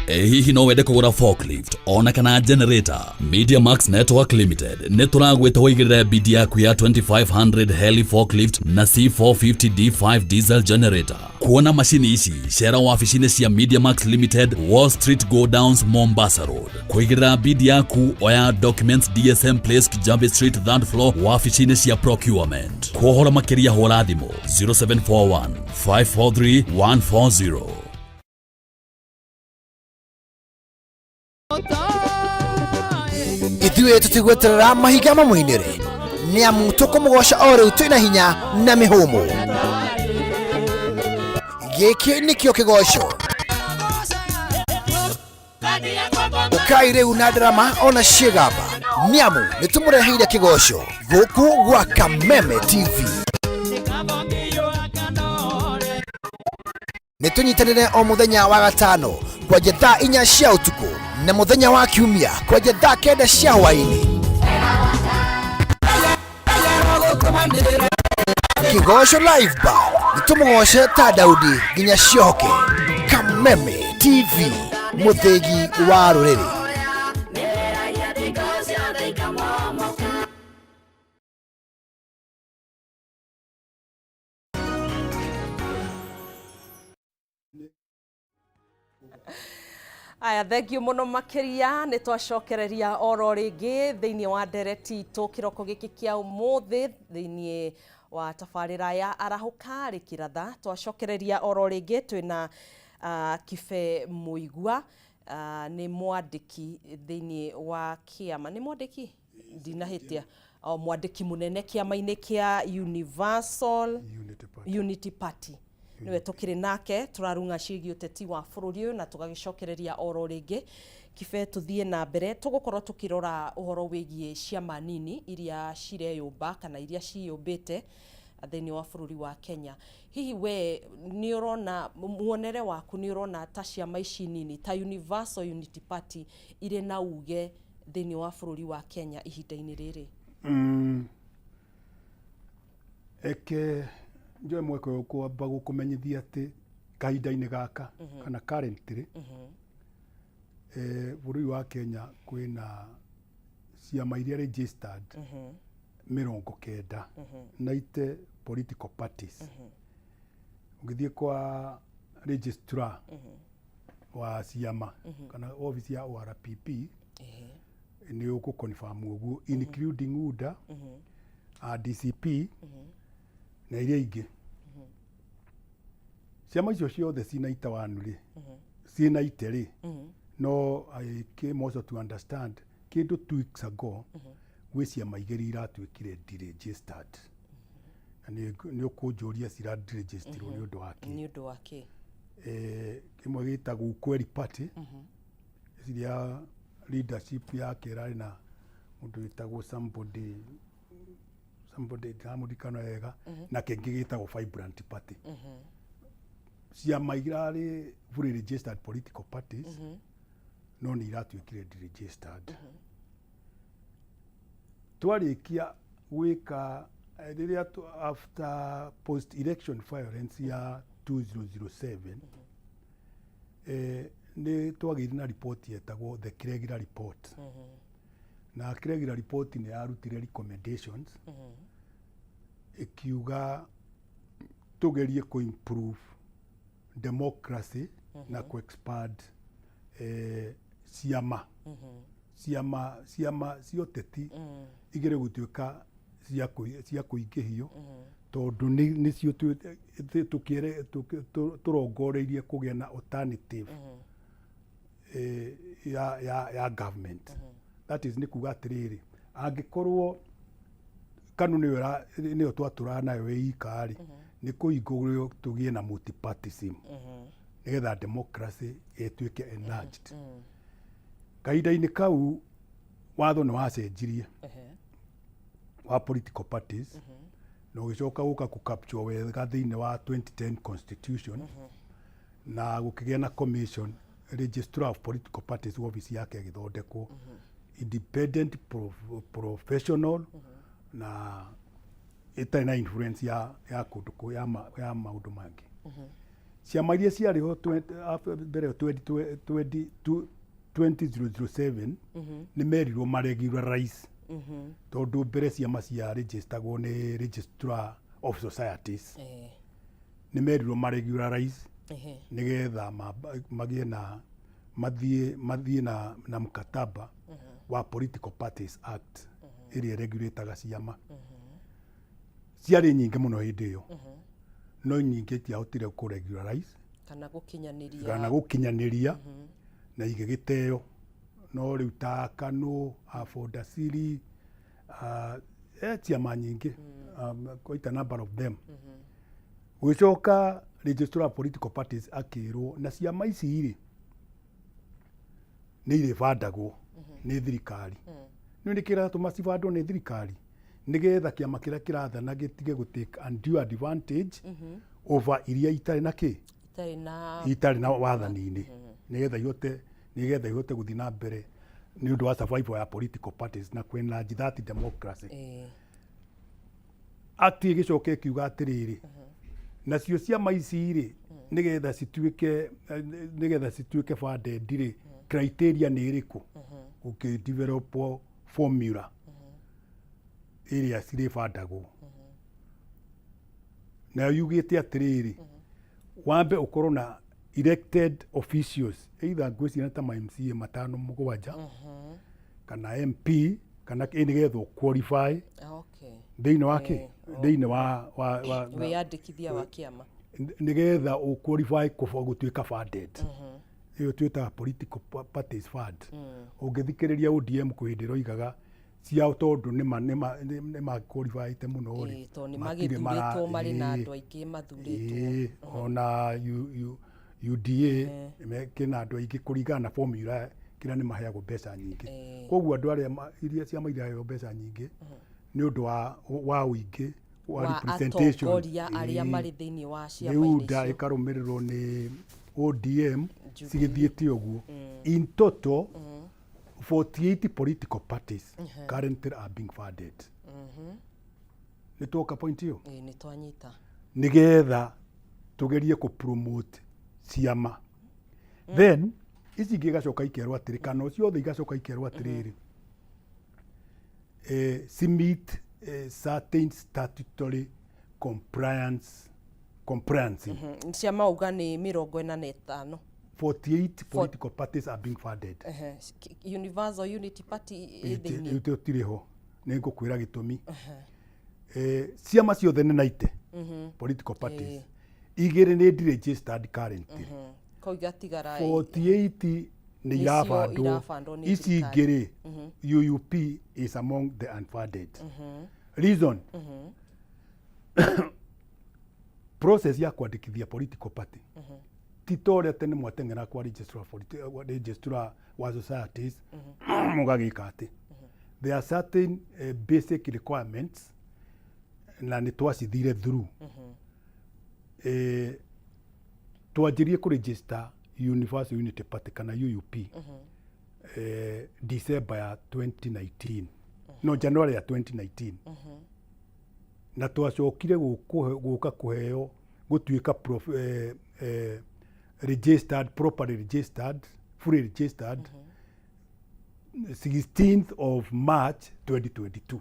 Ĩ hihi no wende kũgũra forklift ona kana generator? Media Max Network Limited nĩ tũragwĩta ũigĩrĩre bidi yaku ya 2500 heli forklift na C450 D5 diesel generator. Kuona macini ici cera wabici-inĩ cia Media Max Limited, Wall Street Go Downs, Mombasa Road. Kũigĩrĩra bidi yaku oya documents DSM Place, Kijabe Street, third floor, wabici-inĩ cia procurement. Kwa ũhoro makĩria hũra thimũ 0741 543 140.
Ithuĩ tũtigweterera mahiga mamũinĩre, nĩ amu tũkũmũgoca o rĩu twĩna hinya na mĩhũmũ. Gĩkĩ nĩkĩo kĩgoco. Ũkai rĩu na ndarama ona ciĩgamba, nĩ amu nĩ tũmũreheire kĩgoco gũkũ gwa Kameme TV. Nĩ tũnyitanĩre o mũthenya wa gatano kwanja thaa 4 cia ũtukũ na mũthenya wa kiumia kwanja thaa 9 cia hwaĩ-inĩ. Kĩgoco Live Band nĩ tũmũgoce ta Daudi nginya ciohoke. Kameme TV, mũthĩgi wa rũrĩrĩ.
Aya, thank you muno makiria. Nĩ twacokereria oro rĩngĩ thĩinĩ wa ndereti itũ kĩroko gĩkĩ kĩa ũmũthĩ thĩinĩ wa tabarĩra ya Arahũka Rĩkĩratha. Twacokereria oro rĩngĩ twĩna Kibe Mũigua, nĩ mwandĩki thĩinĩ wa kĩama, nĩ mwandĩki ndinahĩtia, o mwandĩki mũnene kĩama-inĩ kĩa Universal
Unity Party.
Unity Party. Niwe tukiri nake turarunga ciĩgiĩ ũteti wa bũrũri ũyũ na tũgagĩcokereria oro rĩngĩ. Kibe, tũthiĩ na mbere, tũgũkorwo tũkĩrora ũhoro wĩgiĩ ciama nini iria cireyũmba kana iria ciyũmbĩte thĩinĩ wa bũrũri wa Kenya. Hihi we nĩ ũrona, muonere waku nĩ ũrona ta ciama ici nini ta Universal Unity Party irĩ na uge thĩinĩ wa bũrũri wa Kenya ihinda-inĩ rĩrĩ?
Eke njoe mweke ũyũ kwamba gũkũmenyithia atĩ kahinda-inĩ gaka kana currently, bũrũri wa Kenya kwĩna ciama iria registered 90, 90 political parties. Ũngĩthiĩ kwa registrar wa ciama kana office ya ORPP nĩ ũkũ confirm ũguo, including UDA, DCP na iria ingĩ. Ciama icio ciothe cina itawanu rĩ, ciĩna ite rĩ, no I came also to understand kĩndũ 2 weeks ago gwĩ ciama igĩrĩ iratuĩkire deregistered, na nĩ ũkũnjũria cira deregisterirwo nĩ ũndũ wa kĩ?
Nĩ ũndũ wa kĩ?
Kĩmwe gĩtagwo Ukweli Party, ciria leadership yake ĩrarĩ na mũndũ wĩtagwo somebody ndiramũririkana wega, na kĩngĩ gĩtagwo Vibrant Party. Ciama irarĩ fully registered political parties no nĩ iratuĩkire deregistered. Twarĩkia gwĩka rĩrĩa after post election violence ya 2007, nĩ twagĩire na report yetagwo the Kiregira Report, na Kiregira Report nĩ yarutire recommendations ĩkiuga tũgerie kũ improve Democracy na kũ expand ciama ciama cia ũteti igĩrĩ gũtuĩka cia kũingĩhio, tondũ nĩcio tũrongoreirie kũgĩa na alternative ya government. That is, nĩ kuga atĩrĩrĩ, angĩkorwo KANU nĩyo twatũraga nayo ĩ ika rĩ, nĩ kũhingũrwo tũgĩe na multipartyism nĩgetha democracy ĩtuĩke enlarged. Kahinda-inĩ kau watho nĩ wacenjirie wa political parties na ũgĩcoka gũka kũ capture wega thĩinĩ wa 2010 constitution, na gũkĩgĩa na commission, Registrar of Political Parties, office yake ĩgĩthondekwo, independent, professional na ĩtarĩ na influence ya kũndũ ya maũndũ mangĩ. Ciama iria ciarĩ ho mbere ya 20 2007 nĩ merirwo maregularize, tondũ mbere ciama cia registergwo nĩ Registrar of Societies. Nĩ merirwo maregularize nĩgetha magĩe na mathiĩ na mkataba wa Political Parties Act ĩrĩa ĩregulataga ciama. Ciarĩ nyingĩ mũno hĩndĩ ĩyo, no nyingĩ itiahotire kũ regularize
kana gũkinyanĩria.
Kana gũkinyanĩria, na igĩgĩteo. No rĩu ta KANU, Afodasiri, ciama nyingĩ, quite a number of them. Gũgĩcoka Registrar of Political Parties akĩrwo na ciama ici rĩ, nĩ irĩbandagwo nĩ thirikari. Nĩ nĩ kĩratũma cibandwo nĩ thirikari? Nĩgetha kĩama kĩrĩa kĩrathana gĩtige gũ take undue advantage over iria itarĩ na kĩ
itarĩ na
itarĩ na wathani-inĩ, nĩgetha ihote gũthiĩ na mbere nĩ ũndũ wa survival ya political parties na kũ enlarge that democracy. Act ĩgĩcoka ĩkiuga atĩrĩrĩ, nacio ciama ici rĩ, nĩgetha cituĩke funded rĩ, criteria nĩ ĩrĩkũ? Gũkĩ develop formula ĩrĩa cirĩbandagwo, nayo yugĩte atĩrĩrĩ, wambe ũkorwo na elected officials, either ngwĩciria ta ma MCA matano, mũgwanja, kana MP, kana nĩgetha ũ qualify thĩinĩ wa kĩ thĩinĩ wa
wĩyandĩkithia wa kĩama.
Nĩgetha ũ qualify gũtuĩka funded. Ĩyo twĩtaga political parties fund. Ũngĩthikĩrĩria ODM kwĩ hĩndĩ ĩroigaga ciao, tondũ nĩma qualifyĩte mũno rĩ,
Tondũ nĩ
matirĩ
magĩthurĩtwo, marĩ na
ĩĩ,
andũ aingĩ mathurĩtwo.
Ĩĩ, ona UDA kĩna andũ aingĩ kũringana na formula kĩrĩa nĩ maheagwo mbeca nyingĩ. Koguo andũ arĩa iria ciama iraheo mbeca nyingĩ nĩ ũndũ wa ũingĩ wa
wa
representation.
Atongoria arĩa marĩ thĩinĩ wa
Nĩ
ciama-inĩ
UDA
icio.
Ĩkarũmĩrĩrwo nĩ ODM.
Jubilee.
Cigĩthiĩte ũguo. In total, 48 political parties currently are being funded. Nĩ tuoka point ĩyo?
Ĩĩ, nĩ twanyita.
Nĩgetha tũgerie kũ promote ciama. Then ici ingĩ igacoka ikerwo atĩrĩ, kana o ciothe igacoka ikerwo atĩrĩrĩ, ci meet certain statutory compliance.
Ciama auga nĩ 45.
48 political parties are being funded.
Universal Unity Party ĩ thĩinĩ?
Tũtirĩ ho, nĩ ngũkwĩra gĩtũmi. Ciama ciothe nĩ 90 political parties, igĩrĩ nĩ deregistered currently.
Kau igatigara
48 nĩ
Nĩcio
irabandwo.
irabandwo nĩ
Ici
thirikari.
ingĩ rĩ, UUP is among the unfunded. Reason, process ya kwandĩkithia political party ti ta ũrĩa tene mwateng'era kwa registrar wa societies mũgagĩka atĩ. There are certain basic requirements na nĩ twacithire through. Twanjirie kũ register Universal Unity Party kana UUP December ya 2019, no January ya 2019, na twacokire gũka kũheo gũtuĩka registered, properly registered, fully registered 16th of March 2022.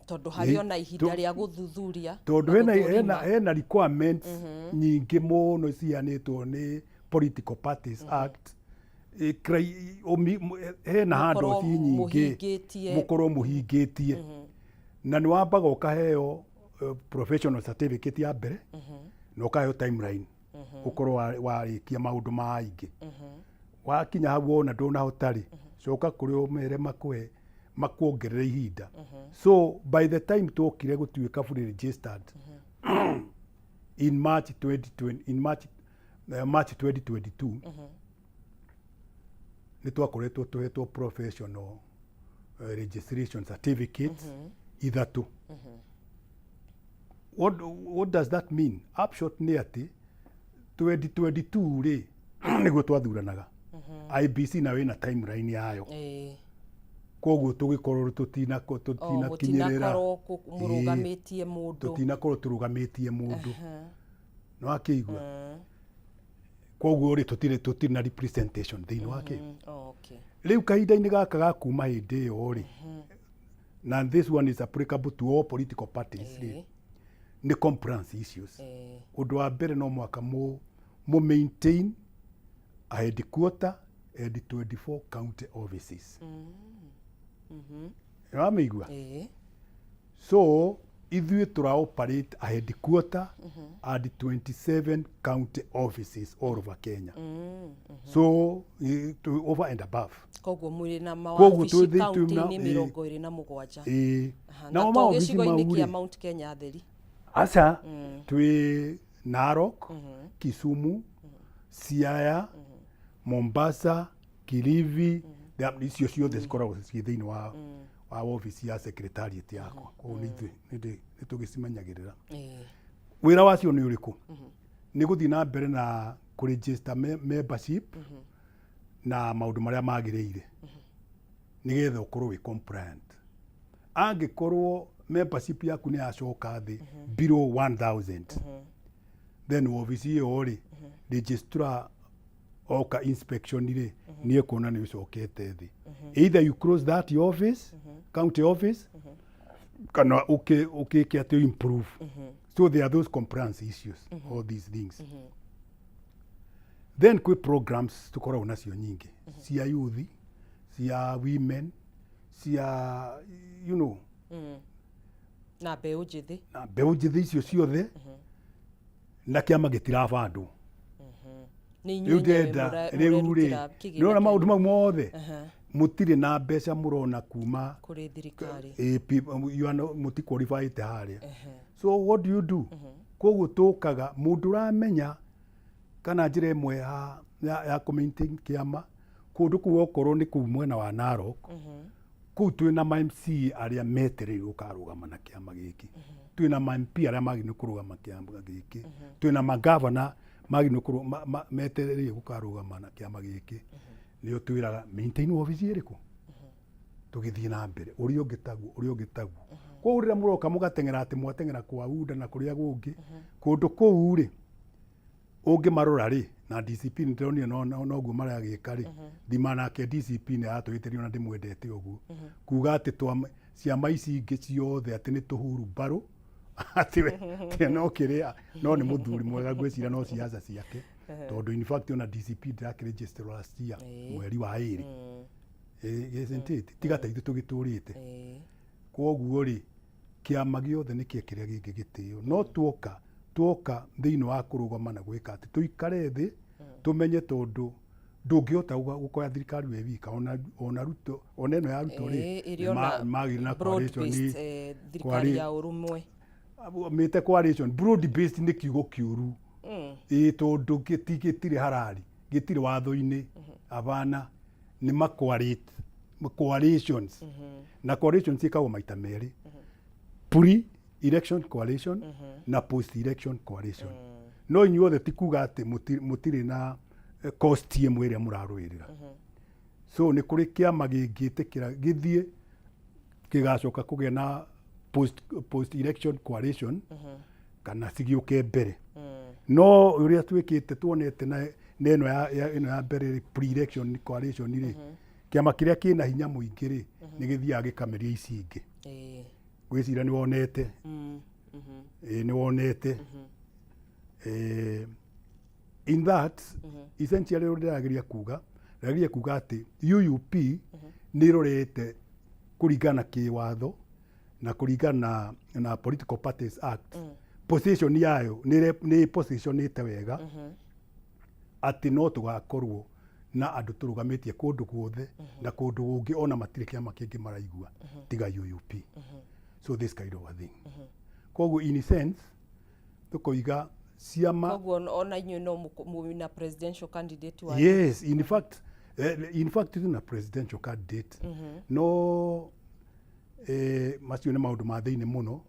Tondũ harĩ ona ihinda rĩa gũthuthuria
Tondũ
na
hena,
gũthũrima.
hena requirements nyingĩ mũno ciheanĩtwo nĩ Political Parties Act. Hena handũ
Mũkorwo
ci nyingĩ
mũhingĩtie.
Mũkorwo mũhingĩtie, na nĩ wambaga ũkaheo professional certificate ya mbere, na ũkaheo timeline ũkorwo warĩkia maũndũ maingĩ. Wakinya hau wona ndũnahota rĩ, coka kũrĩ ũmere makũhe makuongerere ihinda. So by the time twokire gũtuĩka fully registered in March 2020, in March, March 2022, nĩ twakoretwo tũhetwo professional registration certificates ithatũ. What does that mean? Upshot nĩ atĩ 2022 rĩ, nĩguo twathuranaga. IEBC nayo ĩna timeline yayo. Koguo tũgĩkorwo
O,
tũtinakinyĩrĩra.
Mũtinakorwo mũrũgamĩtie mũndũ.
Tũtinakorwo tũrũgamĩtie mũndũ, nĩ wakĩigua? Koguo rĩ, tũtirĩ na representation thĩinĩ wa kĩ. Rĩu kahinda-inĩ gaka ga kuma hĩndĩ ĩyo rĩ, na this one is applicable to all political parties rĩ, nĩ compliance issues. Ũndũ wa mbere, no mwaka mũ maintain a headquarter and 24 county offices. Nĩ wamĩigua?
Ĩĩ.
So ithuĩ tũra operate a headquarter and 27 county offices all over Kenya, so to over and above.
Koguo mwĩrĩ na
Koguo
mawabici kaunti-inĩ 27.
Ĩĩ.
Aha,
Nao
na to
maobici
gĩcigo-inĩ
mau
kĩa
rĩ,
Mount Kenya theri?
Aca, twĩ Narok, Kisumu, Siaya, Mombasa, Kilifi. Icio ciothe cikoragwo ciĩ thĩinĩ wa obici ya secretariat yakwa. Koguo nĩ ithuĩ nĩ tũgĩcimenyagĩrĩra. Wĩra wacio nĩ ũrĩkũ? Nĩ gũthiĩ na mbere na kũregister membership na maũndũ marĩa magĩrĩire, nĩgetha ũkorwo wĩ compliant. Angĩkorwo membership yaku nĩ yacoka thĩ below 1000, then obici ĩyo rĩ, registrar oka inspection rĩ, nĩ ekuona nĩ ũcokete thĩ. Either you close that office, county office, kana ũkĩke atĩ improve. So there are those compliance issues, all these things. Then kwĩ programs tũkoragwo nacio nyingĩ cia youth, cia women, cia
Na mbeũ njĩthĩ.
Na mbeũ njĩthĩ, icio ciothe, na kĩama gĩtirabandwo.
Nĩ
Rĩu
inyuĩ enyewe
ndenda rĩu rĩ,
mũrerutĩra kĩgĩna
nĩwona maũndũ
kĩanyu
mau mothe, mũtirĩ na mbeca mũrona kuma
kũrĩ thirikari.
You are not, mũti qualified harĩa. So what do you do? Koguo tũkaga mũndũ ũramenya kana njĩra ĩmwe ya kũ maintain kĩama kũndũ kũu, okorwo nĩ kũu mwena wa Narok, kũu twĩna ma MC arĩa metereire gũkarũgama na kĩama gĩkĩ, twĩna ma MP arĩa magĩrĩirwo kũrũgama kĩama gĩkĩ, twĩna magavana magĩrĩirwo metereire gũkarũgama na kĩama gĩkĩ. Nĩo twĩraga maintain obici ĩrĩkũ, tũgĩthiĩ na mbere, ũrĩa ũngĩ taguo, ũrĩa ũngĩ taguo. Koguo rĩrĩa mũroka mũgateng'era atĩ mwateng'era kwa UNDA na kũrĩa kũngĩ, kũndũ kũu rĩ, ũngĩmarora rĩ, na DCP nĩ ndĩronire noguo maragĩka rĩ, thima nake DCP nĩ aratwĩtĩria, ona ndĩmwendete ũguo, kuga atĩ ciama ici ingĩ ciothe atĩ nĩ tũhuru mbaru, atĩ atĩ no kĩrĩa, no nĩ mũthuri mwega, ngwĩciria no ciaca ciake, tondũ in fact ona DCP ndĩrakĩregister last year mweri wa 2. Isn't it? Tiga ta ithuĩ tũgĩtũrĩte. Koguo rĩ, kĩama gĩothe nĩ kĩe kĩrĩa gĩngĩ gĩtĩo, no tuoka thĩinĩ wa kũrũgama na gwĩka atĩ tũikare thĩ tũmenye, tondũ ndũngĩhota gũkoya thirikari we wika. Ona Ruto, ona ĩno ya Ruto rĩ,
Ĩrĩ ona
magĩrĩ na
broad
coalition
based, thirikari ya ũrũmwe.
Mĩte coalition broad based nĩ kiugo kĩũru, ĩĩ, tondũ gĩtirĩ harari, gĩtirĩ watho-inĩ. Abana, nĩ ma coalitions, na coalitions ciĩkagwo maita merĩ, pre election coalition na post election coalition. No inyuothe ti kuga atĩ mũtirĩ na cost ĩmwe ĩrĩa mũrarũĩrĩra. So nĩ kũrĩ kĩama gĩngĩtĩkĩra gĩthiĩ gĩgacoka kũgĩa na post election coalition kana cigĩũke mbere. No ũrĩa twĩkĩte, tuonete na ĩno ĩno ya mbere rĩ, pre election coalition rĩ, kĩama kĩrĩa kĩna hinya mũingĩ rĩ, nĩ gĩthiaga gĩkameria ici ingĩ. Ngwĩciria nĩ wonete. Ĩĩ, nĩ wonete. In that, essentially ũrĩa ndĩrageria kuga, ndĩrageria kuga atĩ UUP nĩ ĩrorete kũringana na kĩwatho na kũringana na Political Parties Act, position yayo nĩ positionĩte wega atĩ no tũgakorwo na andũ tũrũgamĩtie kũndũ guothe na kũndũ kũngĩ, ona matirĩ kĩama kĩngĩ maraigua tiga UUP. So this kind of a thing, koguo in a sense tũkoiga ciama
Koguo ona inyuĩ no mwĩna presidential candidate wanyu?
Yes, in fact tuna presidential candidate, no macio nĩ maũndũ ma thĩinĩ mũno,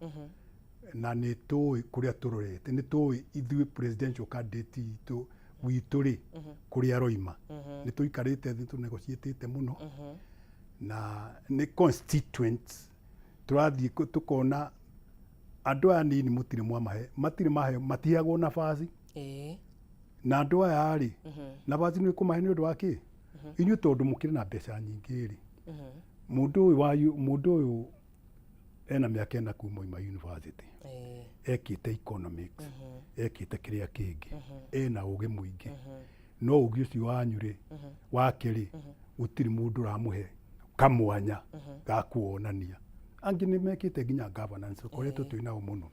na nĩ tũĩ kũrĩa tũrorete, nĩ tũĩ ithuĩ presidential candidate itũ witũ rĩ kũrĩa aroima. Nĩ tũikarĩte thĩ, tũnegotiatĩte mũno na nĩ constituents. Tũrathiĩ tũkona andũ aya nini mũtirĩ mwamahe, matirĩ mahe, matiheagwo nabaci. Na andũ aya rĩ, nabaci nĩ kũmahe nĩ ũndũ wa kĩ inyuĩ, tondũ mũkĩrĩ na mbeca nyingĩ rĩ. Mũndũ ũyũ wa mũndũ ũyũ ena mĩaka 4 kuma oima university, ekĩte economics, ekĩte kĩrĩa kĩngĩ, ena ũgĩ mũingĩ, no ũgĩ ũcio wanyu rĩ, wake rĩ, gũtirĩ mũndũ ũramũhe kamwanya ga kuonania. Angĩ nĩ mekĩte nginya governance, ũkoretwo twĩ nao mũno,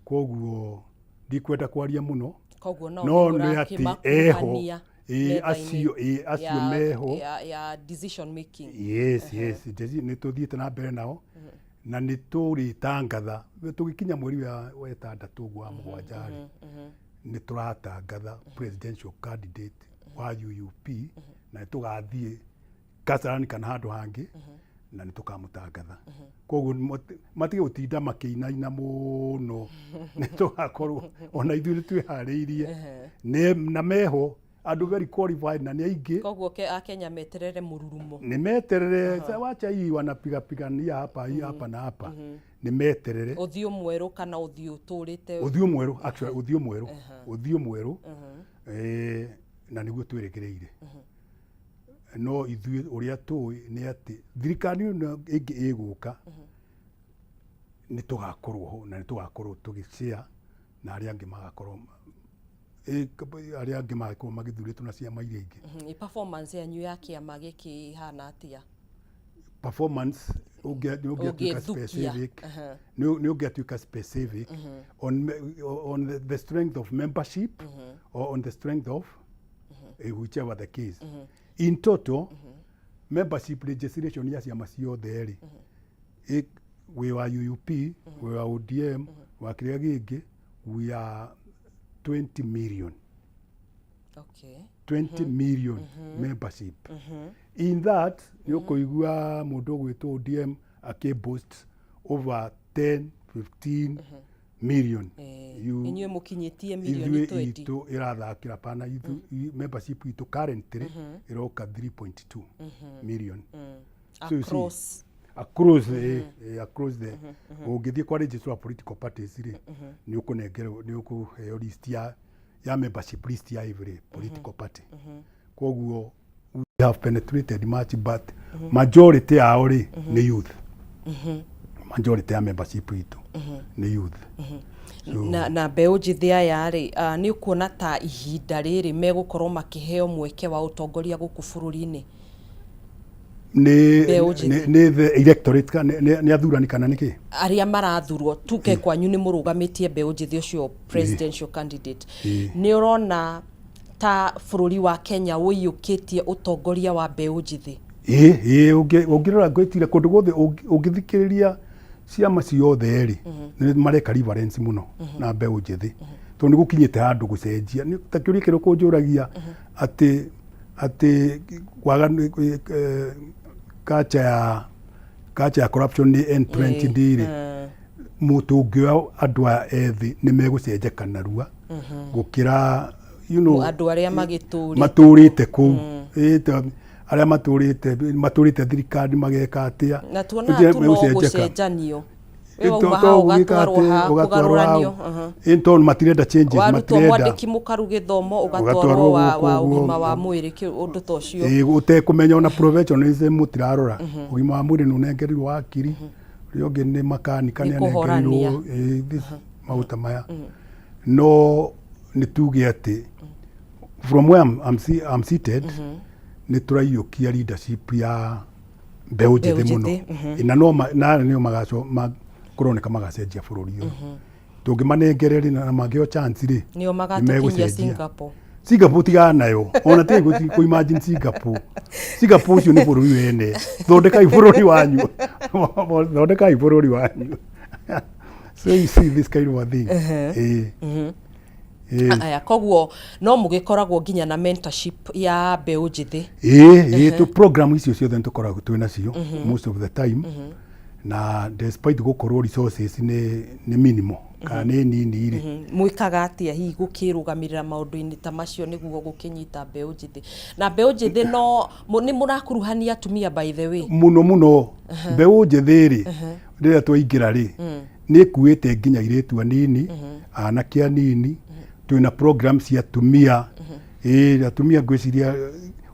koguo ndikwenda kwaria mũno.
Koguo no
No nĩ atĩ eho.
Nĩmũrakĩmakuhania
Ĩĩ,
metha-inĩ
acio meho.
ya decision making.
Yes, nĩ tũthiĩte na mbere nao na nĩ tũrĩtangatha tũgĩkinya mweri wa 6 ũguo, wa 7 rĩ, nĩ tũratangatha presidential candidate wa UUP, na nĩ tũgathiĩ Kasarani kana handũ hangĩ na nĩ tũkamũtangatha. Koguo matige gũtinda makĩinaina mũno, nĩ tũgakorwo ona ithuĩ nĩ twĩharĩirie. Na meho andũ very qualified na nĩ aingĩ.
Koguo akenya meterere mũrurumo.
Nĩ meterere. Sa wacha hii wanapiga pigania hapa, hii hapa na hapa, nĩ meterere.
Ũthiũ mwerũ kana ũthiũ ũtũrĩte?
Ũthiũ mwerũ, actually ũthiũ mwerũ, ũthiũ mwerũ, na nĩguo twĩrĩgĩrĩire. No ithuĩ ũrĩa tũĩ nĩ atĩ thirikari ĩno ĩngĩ ĩgũka nĩ tũgakorwo ho na nĩ tũgakorwo tũgĩshare na arĩa angĩ magakorwo magĩthurĩtwo na ciama iria ingĩ.
Performance yanyu ya kĩama gĩkĩ ĩhana atĩa?
Performance ũngĩatuĩka
Ũngĩthukia.
specific, nĩ ũngĩatuĩka specific on the strength of membership or on the strength of whichever the case. In total membership registration ya ciama ciothe rĩ, wĩ wa UUP, wĩ wa ODM, wa kĩrĩa gĩngĩ, we are 20 million. 20 million membership. In that nĩ ũkũigua mũndũ ũgwĩtwo ODM akĩ boast over 10 15 million.
Inyuĩ mũkinyĩtie mirioni
Ithuĩ
20.
Itũ ĩrathakĩra pana membership itũ currently ĩroka 3.2 million. So you see,
Across
across the ũngĩthiĩ kwa registrar of political parties rĩ, nĩ ũkũnengerwo, nĩ ũkũheo list ya membership list ya every political party. Koguo we have penetrated much, but majority yao rĩ nĩ youth. Majority ya membership itũ nĩ youth. So,
Na mbeũ njĩthĩ aya rĩ, nĩ ũkuona ta ihinda rĩrĩ megũkorwo makĩheo mweke wa ũtongoria gũkũ bũrũri-inĩ?
Nĩ
Mbeũ njĩthĩ.
Nĩ the electorate nĩ athurani kana nĩ kĩ?
Arĩa marathurwo, tuke kwanyu nĩ mũrũgamĩtie mbeũ njĩthĩ ũcio presidential candidate, nĩ ũrona ta bũrũri wa Kenya ũiyũkĩtie ũtongoria wa mbeũ njĩthĩ?
Ĩĩ, ũngĩrora ngwĩtire kũndũ guothe, ũngĩthikĩrĩria ciama ciothe rĩ, nĩ mareka reference mũno na mbeũ njĩthĩ, tondũ nĩ gũkinyĩte handũ gũcenjia. Nĩ ta kĩũria kĩrĩa ũkũnjũragia atĩ waganu, culture ya corruption nĩ entrenched rĩ, mũtũngĩoya andũ aya ethĩ nĩ megũcenjeka narua gũkĩra
andũ arĩa magĩtũrĩte.
Matũrĩte kũu. Ĩ, arĩa matũrĩte thirikari mageka atĩa?
Na tuonaga tu no
Megũcenjeka.
gũcenjanio, we wauma haha ũgatwarwo haha,
Ũgatwarwo
kũgarũranio.
hau. Ĩ, tondũ matirenda changes.
Warutwo
Matirenda.
mwandĩki mũkaru gĩthomo, ũgatwarwo
Ũgatwarwo
wa, wa
gũkũ ũguo.
ũgima wa mwĩrĩ, ũndũ ta ũcio.
Ĩ, ũtekũmenya ona professionalism mũtirarora. Ũgima wa mwĩrĩ nĩ ũnengerirwo wakiri. Ũrĩa ũngĩ nĩ makanika
Nĩ
nĩ
kũhorania.
anengerirwo ĩĩ, maũndũ ta maya. No nĩ tuge atĩ from where I'm seated, nĩ tũraiyũkia leadership ya mbeũ njĩthĩ
Mbeũ
mũno.
njĩthĩ.
Na no na nĩo magaco kũroneka magacenjia bũrũri ũyũ. Tũngĩmanengere rĩ na mangĩo chance rĩ,
Nĩo magatũkinyia
nĩmegũcenjia.
Singapore.
Singapore tigana nayo, ona tigai kũ imagine Singapore. Singapore ũcio nĩ bũrũri wene. Thondekai bũrũri wanyu, thondekai bũrũri wanyu. So you see this kind of a thing. Ĩĩ. Ĩĩ.
Aya, koguo no mũgĩkoragwo nginya na mentorship ya mbeũ njĩthĩ?
Ĩĩ, tũ program icio ciothe nĩ tũkoragwo twĩ nacio most of the time, na despite gũkorwo resources nĩ minimal kana nĩ nini rĩ.
Mwĩkaga atĩa hihi gũkĩrũgamĩrĩra maũndũ-inĩ ta macio nĩguo gũkĩnyita mbeũ njĩthĩ na mbeũ njĩthĩ? No nĩ mũrakuruhania atumia, by the way?
Mũno mũno. Mbeũ njĩthĩ rĩ, rĩrĩa twaingĩra rĩ, nĩ ĩkuĩte nginya airĩtu anini, anake anini. Twĩna program cia atumia. Ĩĩ, atumia ngwĩciria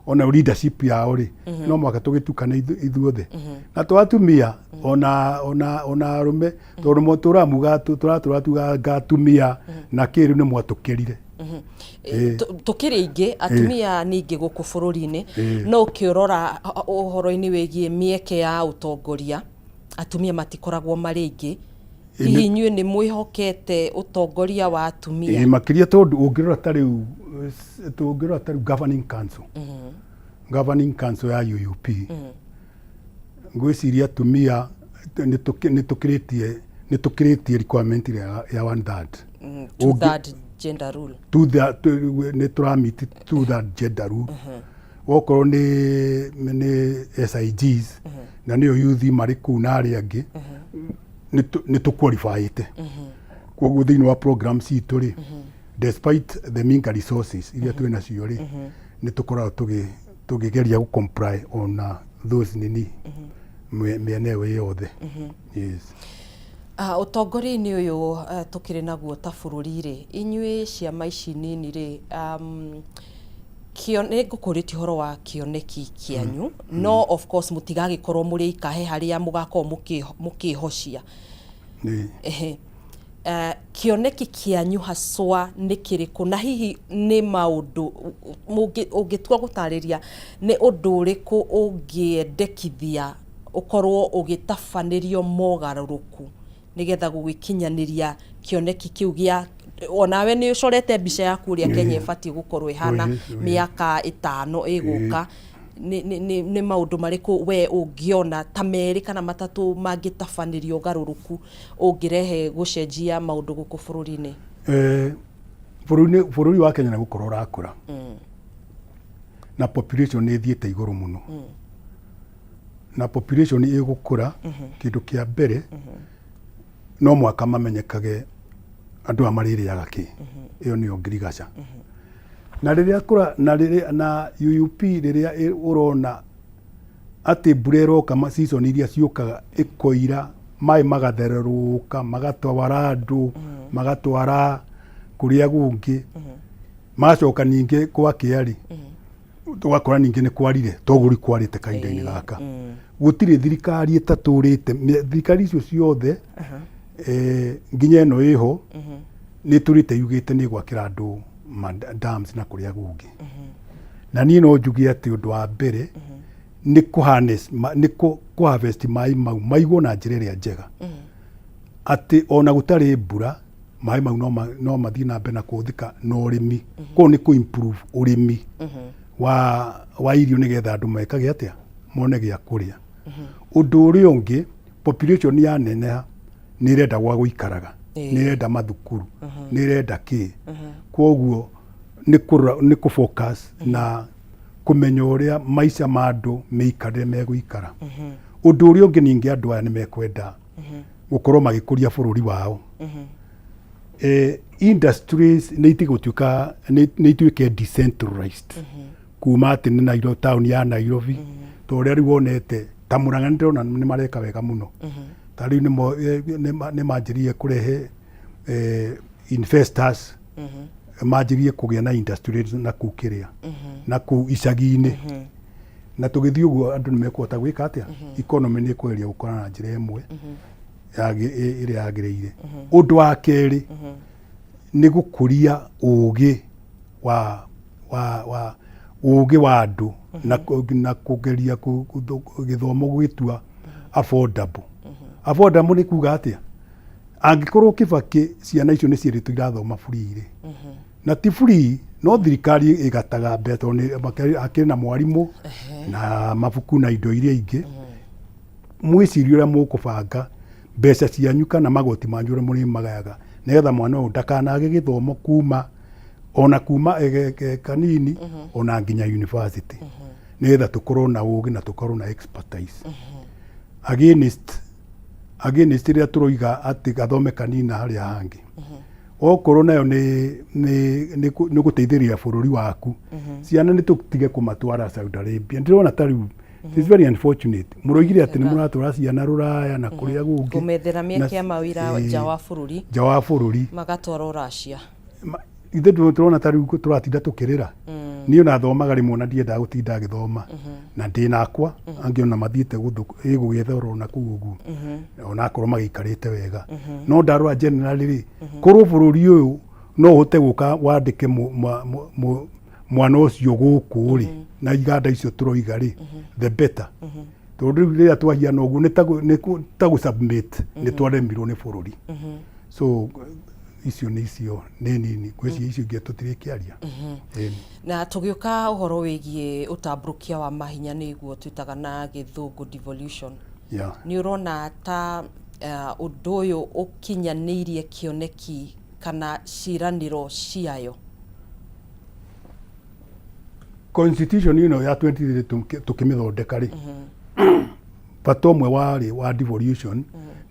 ona leadership yao rĩ, no mũhaka tũgĩtukane ithuothe na to atumia, ona arũme, tondũ tũramuga tũratũra tuga atumia na kĩrĩu nĩ mwatũkĩrire.
Tũkĩrĩ aingĩ, atumia nĩ aingĩ gũkũ bũrũri-inĩ, no ũkĩrora ũhoro-inĩ wĩgiĩ mĩeke ya ũtongoria, atumia matikoragwo marĩ aingĩ. Hihi inyuĩ nĩ mwĩhokete ũtongoria wa atumia?
Ĩĩ, makĩria, tondũ ũngĩrora ta rĩu tũngĩrora ta rĩu governing council ya UUP, ngwĩciria atumia nĩ tũkĩrĩtie requirement ĩrĩa ya one third.
Two third gender rule.
Two third, nĩ tũramiti two third gender rule. Okorwo nĩ SIGs na nĩyo youth marĩ kũu na arĩa angĩ, nĩ tũqualifyĩte. Koguo thĩinĩ wa program citũ rĩ, despite the meager resources iria twĩ nacio rĩ, nĩ tũkoragwo tũkĩgeria gũ comply on those nini mĩena ĩyo yothe, yes.
Ũtongoria-inĩ ũyũ tũkĩrĩ naguo ta bũrũri rĩ, inyuĩ ciama ici nini rĩ, nĩ ngũkũrĩtie ũhoro wa kĩoneki kĩanyu, no of course mũtigagĩkorwo mũrĩ ikahe harĩa mũgakorwo mũkĩhocia. Ehe. Kĩoneki kĩanyu haswa nĩ kĩrĩkũ, na hihi nĩ maũndũ ũngĩtua gũtarĩria, nĩ ũndũ ũrĩkũ ũngĩendekithia ũkorwo ũgĩtabanĩrio mogarũrũku nĩgetha gũgĩkinyanĩria kĩoneki kĩu gĩa onawe nĩ ũcorete mbica yaku ũrĩa Kenya ĩbatiĩ gũkorwo ĩhana mĩaka 5 ĩgũka? Nĩ maũndũ marĩkũ we ũngĩona ta merĩ kana matatũ mangĩtabanĩrio ũgarũrũku ũngĩrehe gũcenjia maũndũ gũkũ bũrũri-inĩ?
Bũrũri wa Kenya nĩ gũkorwo ũrakũra na population nĩ ĩthiĩte igũrũ mũno, na population ĩgũkũra, kĩndũ kĩa mbere no mwaka mamenyekage andũ aya marĩrĩaga kĩ. Ĩyo nĩyo ngirigaca. Na rĩrĩa kũra na rĩrĩa na UUP rĩrĩa ũrona atĩ mbura ĩroka season iria ciũkaga ĩkoira, maĩ magathererũka, magatwara andũ, magatwara kũrĩa kũngĩ, magacoka ningĩ gwakĩa rĩ, tũgakora ningĩ nĩ kwarire toguo rĩu kwarĩte kahinda-inĩ gaka. Gũtirĩ thirikari ĩtatũrĩte thirikari icio ciothe, nginya ĩno ĩho nĩ ĩtũrĩte yugĩte nĩ ĩgwakĩra andũ dams na kũrĩa kũngĩ. Na niĩ no njuge atĩ ũndũ wa mbere nĩ kũ harness nĩ kũ harvest maĩ mau, maigwo na njĩra ĩrĩa njega atĩ ona gũtarĩ mbura maĩ mau no mathiĩ na mbere na kũhũthĩka na ũrĩmi. Koguo nĩ kũ improve ũrĩmi wa irio nĩgetha andũ mekage atĩa, mone gĩa kũrĩa. Ũndũ ũrĩa ũngĩ, population yaneneha nĩ ĩrenda gwa gũikaraga, nĩ ĩrenda mathukuru, nĩ ĩrenda kĩ. Koguo nĩ kũrora, nĩ kũ focus na kũmenya ũrĩa maica ma andũ mĩikarĩre megũikara. Ũndũ ũrĩa ũngĩ ningĩ, andũ aya nĩ mekwenda gũkorwo magĩkũria bũrũri wao. Industries nĩ itigũtuĩka nĩ ituĩke decentralized kuma atĩ nĩ Nairobi, taũni ya Nairobi, ta ũrĩa rĩu wonete ta Murang'a nĩ ndĩrona nĩ mareka wega mũno. Ta rĩu nĩ manjĩrĩirie kũrehe investors, manjĩrĩrie kũgĩa na industries na kũu kĩrĩa na kũu icagi-inĩ, na tũgĩthiĩ ũguo andũ nĩ mekũhota gwĩka atĩa, economy nĩ ĩkũgeria gũkũra na njĩra ĩmwe. Ĩrĩa yagĩrĩire. Ũndũ wa kerĩ nĩ gũkũria ũgĩ wa wa wa ũgĩ wa andũ na kũgeria gĩthomo gũgĩtua affordable. Affordable nĩ kuga atĩa? Angĩkorwo Kĩbakĩ ciana icio nĩ ciĩrĩtwo irathoma free rĩ, na ti free no thirikari ĩgataga mbeca tondũ akĩrĩ na mwarimũ na mabuku na indo iria ingĩ. Mwĩcirie ũrĩa mũkũbanga mbeca cianyu kana magoti manyu ũrĩa mũrĩmagayaga nĩgetha mwana ũyũ ndakanage gĩthomo kuma ona kuma e kanini ona nginya university, nĩgetha tũkorwo na ũgĩ na tũkorwo na expertise against rĩrĩa tũroiga atĩ gathome kanini na harĩa hangĩ. Okorwo nayo nĩ gũteithĩrĩria bũrũri waku, ciana nĩ tũtige kũmatwara Saudi Arabia. Ndĩrona ta rĩu it's very unfortunate mũroigire atĩ nĩ mũratwara ciana rũraya na kũrĩa gũngĩ.
Kũmethera mĩeke ya mawĩra nja wa bũrũri.
Nja wa bũrũri.
Magatwarwo Russia.
Ithuĩ tũrona ta rĩu tũratinda tũkĩrĩra. Niĩ ona thomaga rĩmwe na ndiendaga gũtinda ngĩthoma na ndĩ nakwa angĩ ona mathiĩte gũgĩetha oro na kũu ũguo, ona akorwo magĩikarĩte wega. No ndarora generally rĩ, korwo bũrũri ũyũ no ũhote gũka wandĩke mwana ũcio gũkũ rĩ, na iganda icio tũroiga rĩ, the better, tondũ rĩu rĩrĩa twahiana ũguo nĩ ta gũ submit nĩ twaremirwo nĩ bũrũri. So icio nĩ icio nĩ nini, ngwĩciria icio ingĩ tũtirĩkĩaria. Ĩni.
Na tũgĩũka ũhoro wĩgiĩ ũtambũrũkia wa mahinya, nĩguo twĩtaga na gĩthũngũ devolution, nĩ ũrona ta ũndũ ũyũ ũkinyanĩirie kĩoneki kana ciĩranĩro ciayo?
Constitution ĩno ya 2030 tũkĩmĩthondeka rĩ, bata ũmwe warĩ wa devolution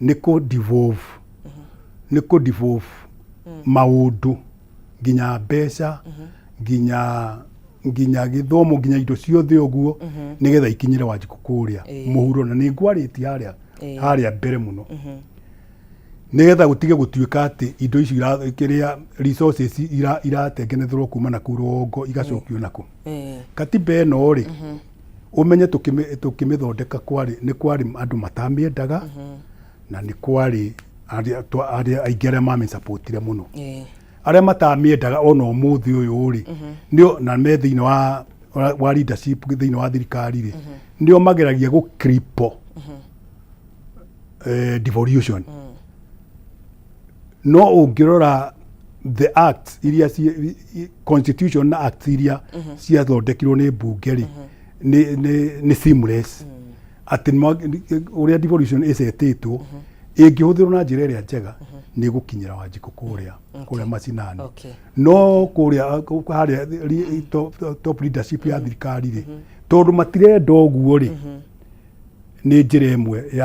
nĩ kũ devolve, nĩ kũ devolve maũndũ, nginya mbeca, nginya gĩthomo, nginya indo ciothe ũguo, nĩgetha ikinyĩre Wanjikũ kũrĩa mũhuro. Na nĩ ngwarĩtie harĩa harĩa mbere mũno, nĩgetha gũtige gũtuĩka atĩ indo icio kĩrĩa resources iratengenetherwo kuma na kũu rũgongo igacokio nakũ. Katiba ĩno rĩ, ũmenye tũkĩmĩthondeka kwarĩ nĩ kwarĩ andũ matamĩendaga, na nĩ kwarĩ arĩa aingĩ arĩa mamĩsapotire mũno. Arĩa matamĩendaga ona ũmũthĩ ũyũ rĩ, nĩo na me thĩinĩ wa leadership thĩinĩ wa thirikari rĩ, nĩo mageragia gũ cripple devolution. No ũngĩrora the acts iria constitution na acts iria ciathondekirwo nĩ mbunge rĩ, nĩ seamless, atĩ ũrĩa devolution ĩcetĩtwo ĩngĩhũthĩrwo na njĩra ĩrĩa njega nĩ ĩgũkinyĩra Wanjikũ kũrĩa macinani. No kũrĩa harĩa top leadership ya thirikari rĩ, tondũ matirenda ũguo rĩ, nĩ njĩra ĩmwe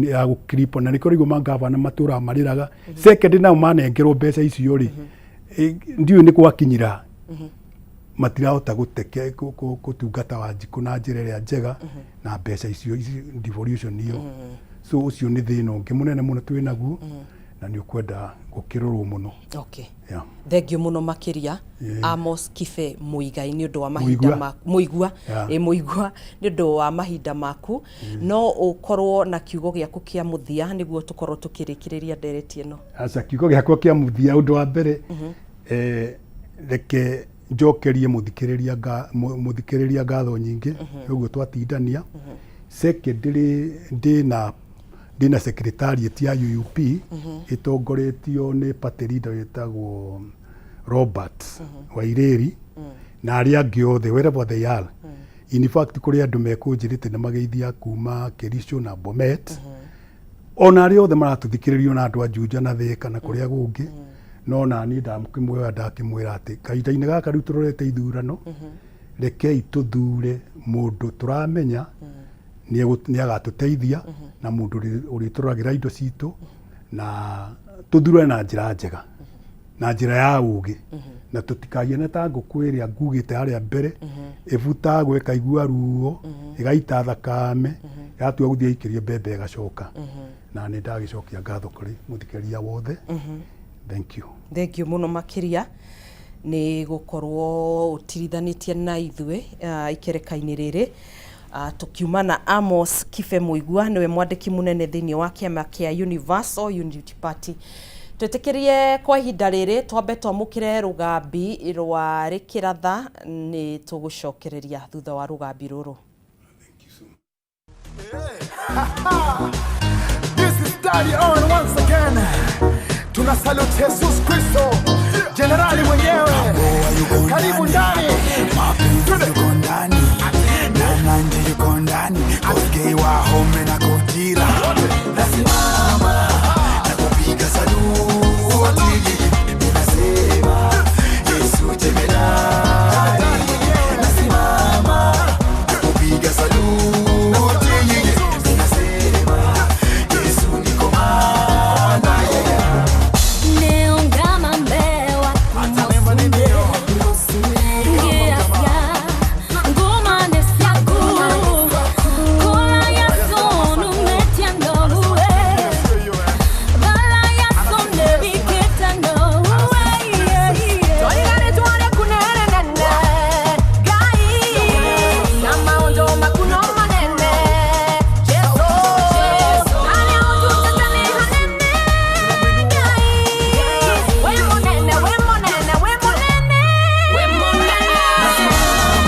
ya gũkiripo, na nĩkĩo rĩu mangavana matũraga marĩraga. Second, nao manengerwo mbeca icio rĩ, ndiũĩ nĩ gwakinyĩra matirahota gũteke gũtungata Wanjikũ na njĩra ĩrĩa njega na mbeca icio devolution iyo. So ũcio nĩ thĩna ũngĩ mũnene mũno twĩ naguo na nĩ ũkwenda gũkĩrorwo mũno. Yeah.
Thengiũ mũno makĩria, Amos Kibe Mũigai, nĩ ũndũ wa mahinda
Mũigua.
maku. Mũigua. Ĩ, Mũigua, nĩ ũndũ wa mahinda maku. No ũkorwo na kiugo gĩaku kĩa mũthia nĩguo tũkorwo tũkĩrĩkĩrĩria ndereti ĩno.
Aca, kiugo gĩakwa kĩa mũthia, ũndũ wa mbere, reke njokerie mũthikĩrĩria ngatho nyingĩ ũguo twatindania. Secondly, ndĩna secretariat ya UUP ĩtongoretio nĩ party leader wĩtagwo Robert Wairĩri na arĩa angĩ othe wherever they are. In fact, kũrĩ andũ mekũnjĩrĩte nĩ mageithia kuma Kericho na Bomet, ona arĩa othe maratũthikĩrĩria, ona andũ a Juja na Thĩka na kũrĩa gũngĩ. No nani ndakĩmwĩra ndakĩmwĩra atĩ kahinda-inĩ gaka rĩu tũrorete ithurano, rekei tũthure mũndũ tũramenya nĩ agatũteithia na mũndũ ũrĩtũroragĩra indo citũ, na tũthure na njĩra njega na njĩra ya ũgĩ, na tũtikahiane ta ngũkũ ĩrĩa ngugĩte harĩa mbere ĩbutagwo ĩkaigua ruo, ĩgaita thakame, yatua gũthiĩ ĩikĩrio mbembe ĩgacoka. Na nĩ ndagĩcokia ngatho kũrĩ mũthikĩrĩria wothe. Thank you.
Thengiũ mũno makĩria nĩ gũkorwo ũtirithanĩtie na ithuĩ ikereka-inĩ rĩrĩ. Tukiuma na Amos Kibe Muigua, niwe mwandĩki mũnene thĩinĩ wa kĩama kĩa Universal Unity Party. Twĩtĩkĩrie kwa ihinda rĩrĩ twambe twamũkĩre rũgambi rwa rĩkĩratha, nĩ tũgũcokereria thutha wa rũgambi rũrũ.
This is Daddy Owen once again. Tuna salute Jesus Kristo, jenerali mwenyewe. Karibu ndani.
Mapenzi yuko ndani na Nandi yuko ndani, Kosgei Wahome na Kotira. Nasimama na kupiga saluti, ninasema Yesu jemedari. Nasimama na kupiga saluti, ninasema Yesu ni komanda.
Neungama mbewa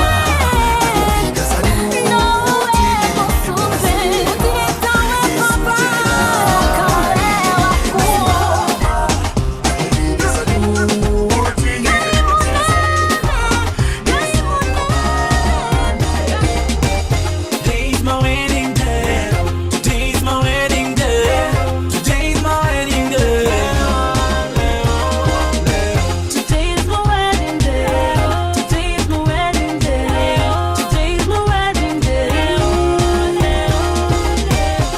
Kupiga saluti, kupiga saluti.
Today's my wedding day. Today's my wedding day. Today's my wedding day.
Today's my wedding day. Today's my wedding day. Today's my wedding day.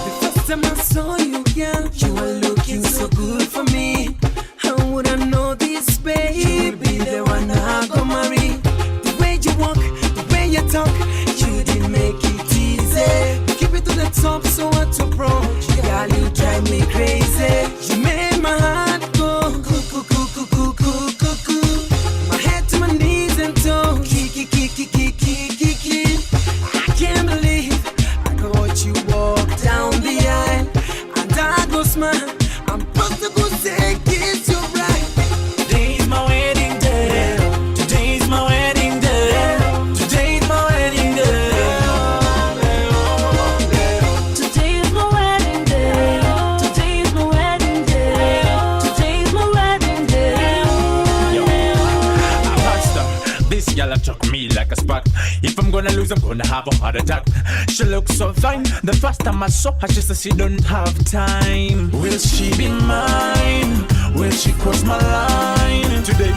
The first time I saw you, girl, you were looking so good for me. How would I know this, babe? You'd be the one I go marry. The way you walk, the way you talk, you didn't make it easy. You keep it to the top, so hard to approach. Girl, you drive me crazy. You made my heart go cuckoo, cuckoo, cuckoo, cuckoo. My head to my knees and toes. Kiki, kiki, kiki, kiki. I can't believe I got you walk down the aisle and I go smile. I'm supposed to go say kiss you right. Today's my wedding day. Today's my wedding day. Today's my wedding day.
Today's my wedding day. Today's my wedding day. Today's my wedding day.
Yo, I'm pastor. This girl chuck me like a spark. If I'm gonna lose, I'm gonna have a heart attack. She looks so fine. The first time I saw her, she said she don't have time. Will she be mine? Will she cross my line? Today,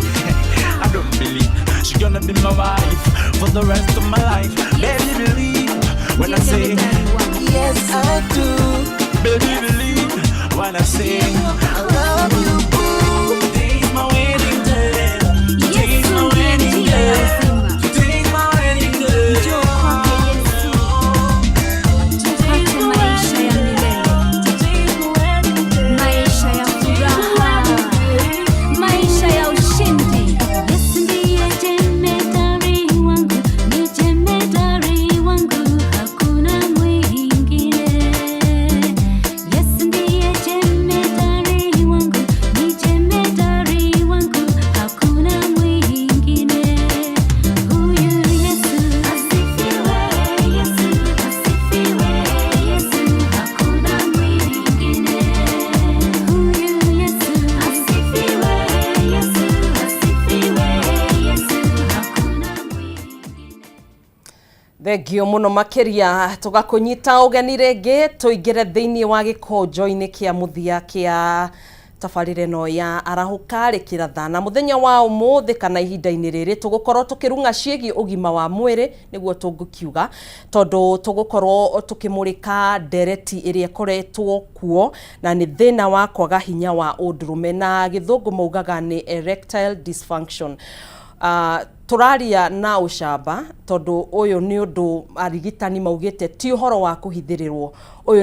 I don't believe she gonna be my wife for the rest of my life. Baby, believe when I say
Yes, I do.
Baby, believe when I say
I love you, boo.
Today's my wedding day. Today's my wedding day. Today's my wedding day.
Today's my
maisha ya milele,
Today's my wedding day.
Maisha ya furaha, maisha ya ushindi.
Yesu ndiye jemedari wangu, ni jemedari wangu, hakuna mwingine. Yesu ndiye jemedari wangu, ni jemedari wangu, hakuna mwingine. Huyu Yesu asifiwe, Yesu asifiwe, Yesu hakuna mwingine. Huyu Yesu asifiwe, Yesu asifiwe, Yesu hakuna mwingine.
Thengio muno makiria, tugakunyita ũgeni rĩngĩ tũingĩre thĩinĩ wa gĩkũnjo-inĩ kĩa mũthia kĩa tabarĩra ĩno ya Arahũka Rĩkĩratha. Na mũthenya wa ũmũthĩ kana ihinda-inĩ rĩrĩ tũgũkorwo tũkĩrung'a ciĩgiĩ ũgima wa mwĩrĩ, nĩguo tũngĩkiuga, tondũ tũgũkorwo tũkĩmũrĩka ndereti ĩrĩa ĩkoretwo kuo, na nĩ thĩna wa kwaga hinya wa ũndũrũme, na gĩthũngũ maugaga nĩ erectile dysfunction. Tũraria na ũcamba tondũ ũyũ nĩ ũndũ arigitani maugĩte ti ũhoro wa kũhithĩrĩrwo. Ũyũ